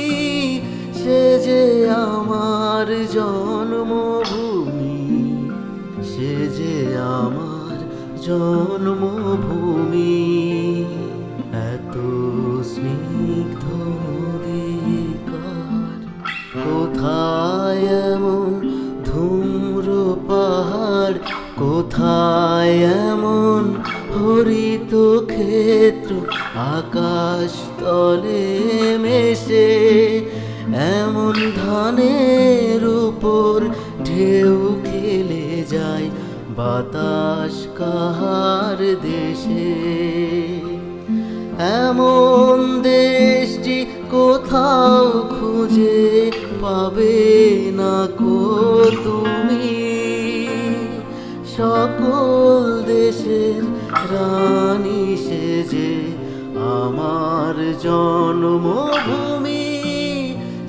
সেজে আমার জন্মভূমি, সেজে আমার জন্মভূমি। এত স্নিগ্ধ নদীর কার, কোথায় এমন ধুম্র পাহাড়, কোথায় এমন হরিত ক্ষেত্র, আকাশ তলে মেশে এমন ধানের উপর ঢেউ খেলে যায় বাতাস কাহার দেশে। এমন দেশটি কোথাও খুঁজে পাবে না কো তুমি। সকল দেশের রানী সেজে আমার জন্মভূমি,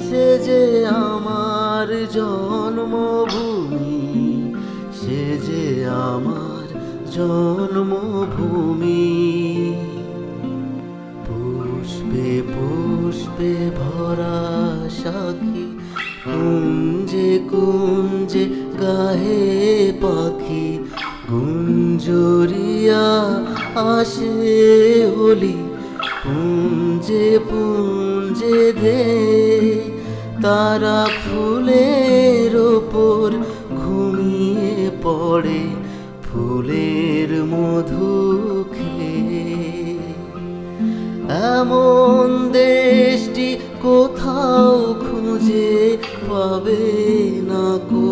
সেজে আমার জন্মভূমি, সেজে আমার জন্মভূমি। পুষ্পে পুষ্পে ভরা সাখী, কুঞ্জে কুঞ্জে গাহে পাখি, গুঞ্জরিয়া আসে অলি, পুঞ্জে পুঞ্জে ধে। তারা ফুলের ওপর ঘুমিয়ে পড়ে ফুলের মধু খেয়ে। এমন দেশটি কোথাও খুঁজে পাবে না কো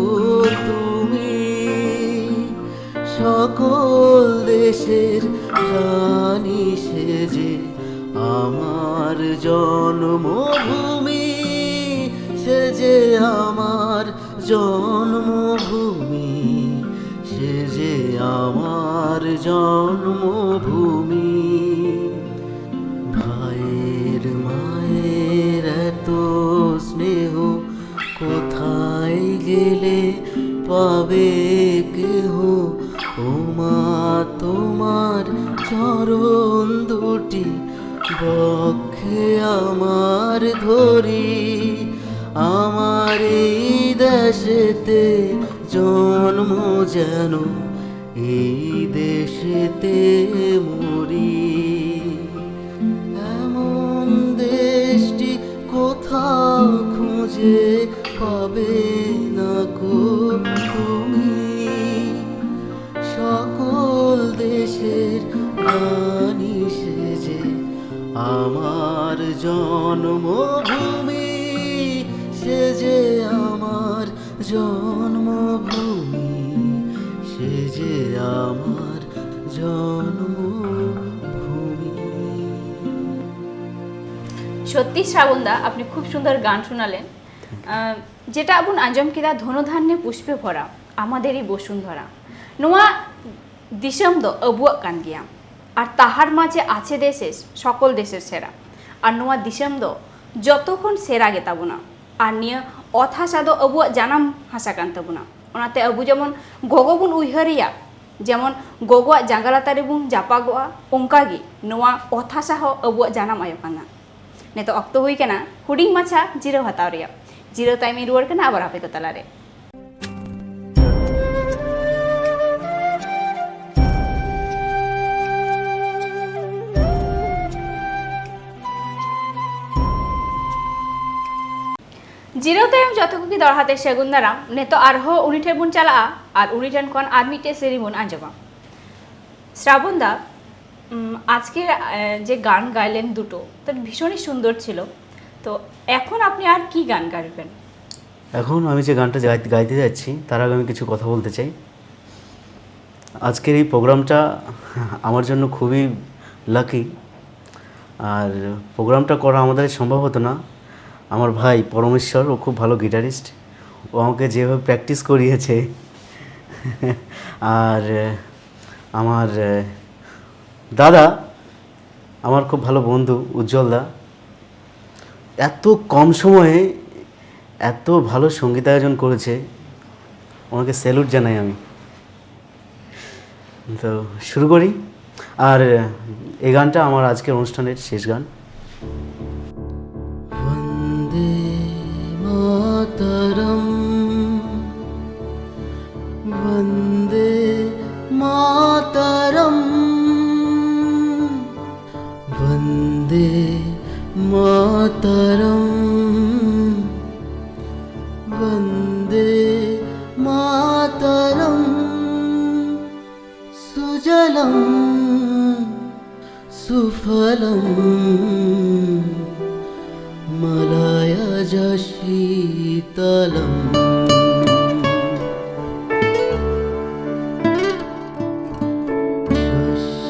তুমি। সকল দেশের রানী সেজে আমার জন্মভূমি, সেজে আমার জন্মভূমি, যে আমার জন্মভূমি। ভাইয়ের মায়ের এত স্নেহ, কোথায় গেলে পাবে কেহ? ও মা, তোমার চরণ দুটি বক্ষে আমার ধরি। আমার এই দেশেতে জন্ম যেন এই দেশেতে মরি। এমন দেশটি কোথাও খুঁজে পাবে না কো তুমি। সকল দেশের রানী সেজে আমার জন্মভূমি, সেজে আমার জন্মভূমি, সেজে আমার জন্মভূমি। সত্যি শ্রাবণদা, আপনি খুব সুন্দর গান শোনালেন। আহ, যেটা ᱟᱵᱚᱱ ᱟᱸᱡᱚᱢ ᱠᱮᱫᱟ, ᱫᱷᱚᱱᱚᱫᱷᱟᱱᱭᱚ ᱯᱩᱥᱯᱮ ᱵᱷᱚᱨᱟ, ᱟᱢᱟᱫᱮᱨᱤ ᱵᱚᱥᱩᱱᱫᱷᱚᱨᱟ᱾ ᱱᱚᱣᱟ ᱫᱤᱥᱚᱢ ᱫᱚ ᱟᱵᱚᱣᱟᱜ ᱠᱟᱱ ᱜᱮᱭᱟ᱾ ᱟᱨ ᱛᱟᱦᱟᱨ ᱢᱟᱡᱷᱮ ᱟᱪᱷᱮ ᱫᱮᱥᱮᱥ, ᱥᱚᱠᱚᱞ ᱫᱮᱥᱮᱨ ᱥᱮᱨᱟ᱾ ᱟᱨ ᱱᱚᱣᱟ ᱫᱤᱥᱚᱢ ᱫᱚ ᱡᱚᱛᱚ ᱠᱷᱚᱱ ᱥᱮᱨᱟ ᱜᱮᱛᱟ ᱵᱚᱱᱟ᱾ ᱟᱨ ᱱᱤᱭᱟᱹ ᱚᱛ ᱦᱟᱥᱟ ᱫᱚ ᱟᱵᱚᱣᱟᱜ ᱡᱟᱱᱟᱢ ᱦᱟᱥᱟ ᱠᱟᱱ ᱛᱟᱵᱚᱱᱟ᱾ ᱚᱱᱟᱛᱮ ᱟᱵᱚ ᱡᱮᱢᱚᱱ ᱜᱚᱜᱚ ᱵᱚᱱ ᱩᱭᱦᱟᱹᱨᱮᱭᱟ, ᱡᱮᱢᱚᱱ ᱜᱚᱜᱚᱣᱟᱜ ᱡᱟᱸᱜᱟ ᱞᱟᱛᱟᱨ ᱨᱮᱵᱚᱱ ᱡᱟᱯᱟᱜᱚᱜᱼᱟ, ᱚᱱᱠᱟᱜᱮ ᱱᱚᱣᱟ ᱚᱛ ᱦᱟᱥᱟ ᱦᱚᱸ ᱟᱵᱚᱣᱟᱜ ᱡᱟᱱᱟᱢ ᱟᱭᱳ ᱠᱟᱱᱟ᱾ ᱱᱤᱛᱚᱜ ᱚᱠᱛᱚ ᱦᱩᱭ ᱠᱟᱱᱟ ᱦᱩᱰᱤᱧ ᱢᱟᱪᱷᱟ ᱡᱤᱨᱟᱹᱣ ᱦᱟᱛᱟᱣ ᱨᱮᱭᱟᱜ᱾ ᱡᱤᱨᱟᱹᱣ ᱛᱟᱭᱚᱢᱤᱧ ᱨᱩᱣᱟᱹᱲ ᱠᱟᱱᱟ ᱟᱵᱟᱨ ᱟᱯᱮ ᱠᱚ ᱛᱟᱞᱟᱨᱮ᱾ ᱡᱤᱨᱟᱹᱣ ᱛᱟᱭᱚᱢ ᱡᱚᱛᱚ ᱠᱚᱜᱮ ᱫᱚᱦᱲᱟ ᱛᱮ ᱥᱟᱹᱜᱩᱱ ᱫᱟᱨᱟᱢ᱾ ᱱᱤᱛᱚᱜ ᱟᱨᱦᱚᱸ ᱩᱱᱤ ᱴᱷᱮᱱ ᱵᱚᱱ ᱪᱟᱞᱟᱜᱼᱟ ᱟᱨ ᱩᱱᱤ ᱴᱷᱮᱱ ᱠᱷᱚᱱ ᱟᱨ ᱢᱤᱫᱴᱮᱡ ᱥᱮᱨᱮᱧ ᱵᱚᱱ ᱟᱸᱡᱚᱢᱟ᱾ শ্রাবণ দা, উম, আজকে আহ, যে গান গাইলেন দুটো, তো ভীষণই সুন্দর ছিল। তো এখন আপনি আর কি গান গাইবেন? এখন আমি যে গানটা গাইতে গাইতে যাচ্ছি, তার আগে আমি কিছু কথা বলতে চাই। আজকের এই প্রোগ্রামটা আমার জন্য খুবই লাকি। আর প্রোগ্রামটা করা আমাদের সম্ভব হতো না। আমার ভাই পরমেশ্বর, ও খুব ভালো গিটারিস্ট। ও আমাকে যেভাবে প্র্যাকটিস করিয়েছে, আর আমার দাদা, আমার খুব ভালো বন্ধু উজ্জ্বল দা, এত কম সময়ে এত ভালো সঙ্গীতায়োজন করেছে, ওনাকে স্যালুট জানাই আমি। তো শুরু করি। আর এই গানটা আমার আজকের অনুষ্ঠানের শেষ গান। वन्दे मातरम्। वन्दे मातरम्। वन्दे मातरम्। वन्दे मातरम्। सुजलं सुफलं मलयजशीतलम्। शस्यश्यामलं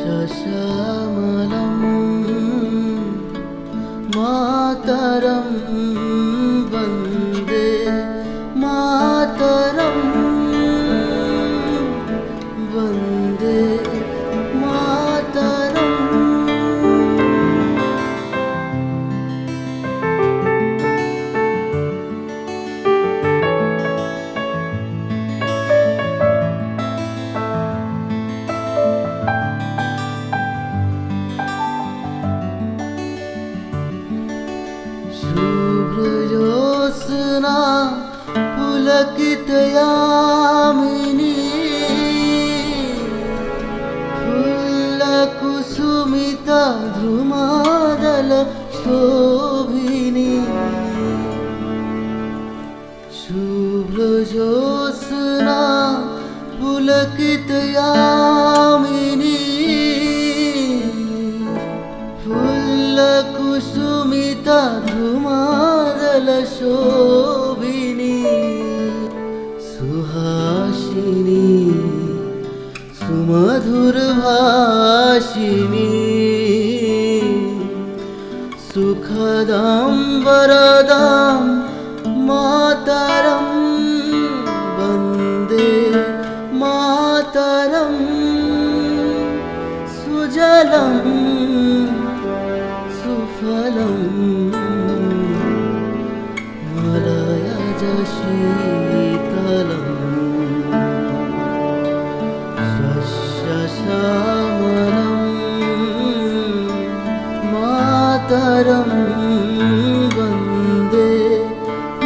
मातरं वन्दे मातरं। वन्दे मातरम्। शुभ्रज्योत्स्ना पुलकितयामिनी। फुल्लकुसुमिता द्रुमादलशोभिनी। शुभ्रज्योत्स्ना पुलकितयामिनी। फुल्लकुसुमिता द्रुमादलशोभिनी। सुहासिनी सुमधुरभाषिणी। सुखदां वरदां मातरं वन्दे सुफलं सुफलं मलयजशीतलम्। शस्यशामलं मातरं वन्दे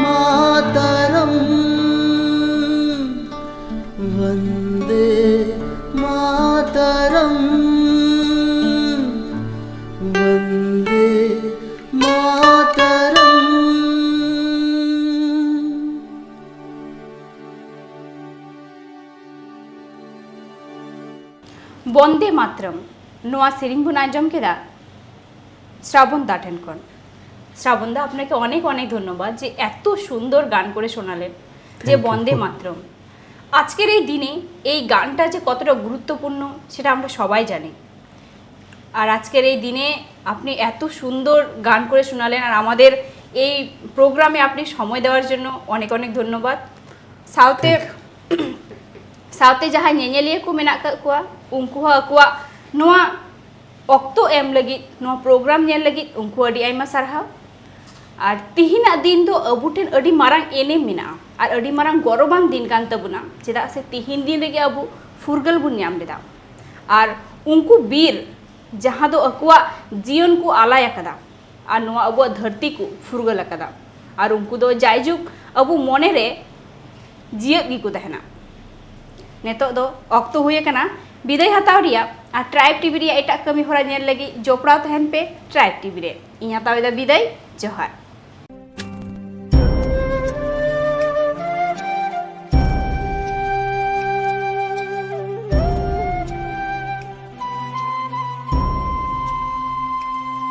मातरम्। वन्दे मातरम्। वन्दे मातरम्। ᱵᱚᱱᱫᱮ ᱢᱟᱛᱨᱚᱢ, ᱱᱚᱣᱟ ᱥᱮᱨᱮᱧ ᱵᱚᱱ ᱟᱸᱡᱚᱢ ᱠᱮᱫᱟ ᱥᱨᱟᱵᱚᱱ ᱫᱟ ᱴᱷᱮᱱ ᱠᱷᱚᱱ᱾ শ্রাবণ দা, আপনাকে অনেক অনেক ধন্যবাদ যে এত সুন্দর গান করে শোনালেন, যে Thank you। বন্দে মাতরম। আজকের এই দিনে এই গানটা যে কতটা গুরুত্বপূর্ণ, সেটা আমরা সবাই জানি। আর আজকের এই দিনে আপনি এত সুন্দর গান করে শোনালেন, আর আমাদের এই প্রোগ্রামে আপনি সময় দেওয়ার জন্য অনেক অনেক ধন্যবাদ। সাথে Thank you। ᱥᱟᱶᱛᱮ ᱡᱟᱦᱟᱸᱭ ᱧᱮᱧᱮᱞᱤᱭᱟᱹ ᱠᱚ ᱢᱮᱱᱟᱜ ᱟᱠᱟᱫ ᱠᱚᱣᱟ, ᱩᱱᱠᱩ ᱦᱚᱸ ᱟᱠᱚᱣᱟᱜ ᱱᱚᱣᱟ ᱚᱠᱛᱚ ᱮᱢ ᱞᱟᱹᱜᱤᱫ, ᱱᱚᱣᱟ ᱯᱨᱳᱜᱨᱟᱢ ᱧᱮᱞ ᱞᱟᱹᱜᱤᱫ ᱩᱱᱠᱩ ᱟᱹᱰᱤ ᱟᱭᱢᱟ ᱥᱟᱨᱦᱟᱣ᱾ ᱟᱨ ᱛᱤᱦᱤᱧᱟᱜ ᱫᱤᱱ ᱫᱚ ᱟᱵᱚ ᱴᱷᱮᱱ ᱟᱹᱰᱤ ᱢᱟᱨᱟᱝ ᱮᱱᱮᱢ ᱢᱮᱱᱟᱜᱼᱟ ᱟᱨ ᱟᱹᱰᱤ ᱢᱟᱨᱟᱝ ᱜᱚᱨᱚᱵᱟᱱ ᱫᱤᱱ ᱠᱟᱱ ᱛᱟᱵᱚᱱᱟ, ᱪᱮᱫᱟᱜ ᱥᱮ ᱛᱤᱦᱤᱧ ᱫᱤᱱ ᱨᱮᱜᱮ ᱟᱵᱚ ᱯᱷᱩᱨᱜᱟᱹᱞ ᱵᱚᱱ ᱧᱟᱢ ᱞᱮᱫᱟ᱾ ᱟᱨ ᱩᱱᱠᱩ ᱵᱤᱨ ᱡᱟᱦᱟᱸ ᱫᱚ ᱟᱠᱚᱣᱟᱜ ᱡᱤᱭᱚᱱ ᱠᱚ ᱟᱞᱟᱭ ᱟᱠᱟᱫᱟ ᱟᱨ ᱱᱚᱣᱟ ᱟᱵᱚᱣᱟᱜ ᱫᱷᱟᱹᱨᱛᱤ ᱠᱚ ᱯᱷᱩᱨᱜᱟᱹᱞ ᱟᱠᱟᱫᱟ, ᱟᱨ ᱩᱱᱠᱩ ᱫᱚ ᱡᱟᱭᱡᱩᱜᱽ ᱟᱵᱚ ᱢᱚᱱᱮ ᱨᱮ ᱡᱤᱭᱟᱹᱜ ᱜᱮᱠᱚ ᱛᱟᱦᱮᱱᱟ᱾ ᱱᱤᱛᱚᱜ ᱫᱚ ᱚᱠᱛᱚ ᱦᱩᱭ ᱟᱠᱟᱱᱟ ᱵᱤᱫᱟᱹᱭ ᱦᱟᱛᱟᱣ ᱨᱮᱭᱟᱜ, ᱟᱨ ᱴᱨᱟᱭᱤᱵᱽ ᱴᱤᱵᱷᱤ ᱨᱮᱭᱟᱜ ᱮᱴᱟᱜ ᱠᱟᱹᱢᱤ ᱦᱚᱨᱟ ᱧᱮᱞ ᱞᱟᱹᱜᱤᱫ ᱡᱚᱯᱲᱟᱣ ᱛᱟᱦᱮᱱ ᱯᱮ ᱴᱨᱟᱭᱤᱵᱽ ᱴᱤᱵᱷᱤ ᱨᱮ᱾ ᱤᱧ ᱦᱟᱛᱟᱣ ᱮᱫᱟ ᱵᱤᱫᱟᱹᱭ, ᱡᱚᱦᱟᱨ᱾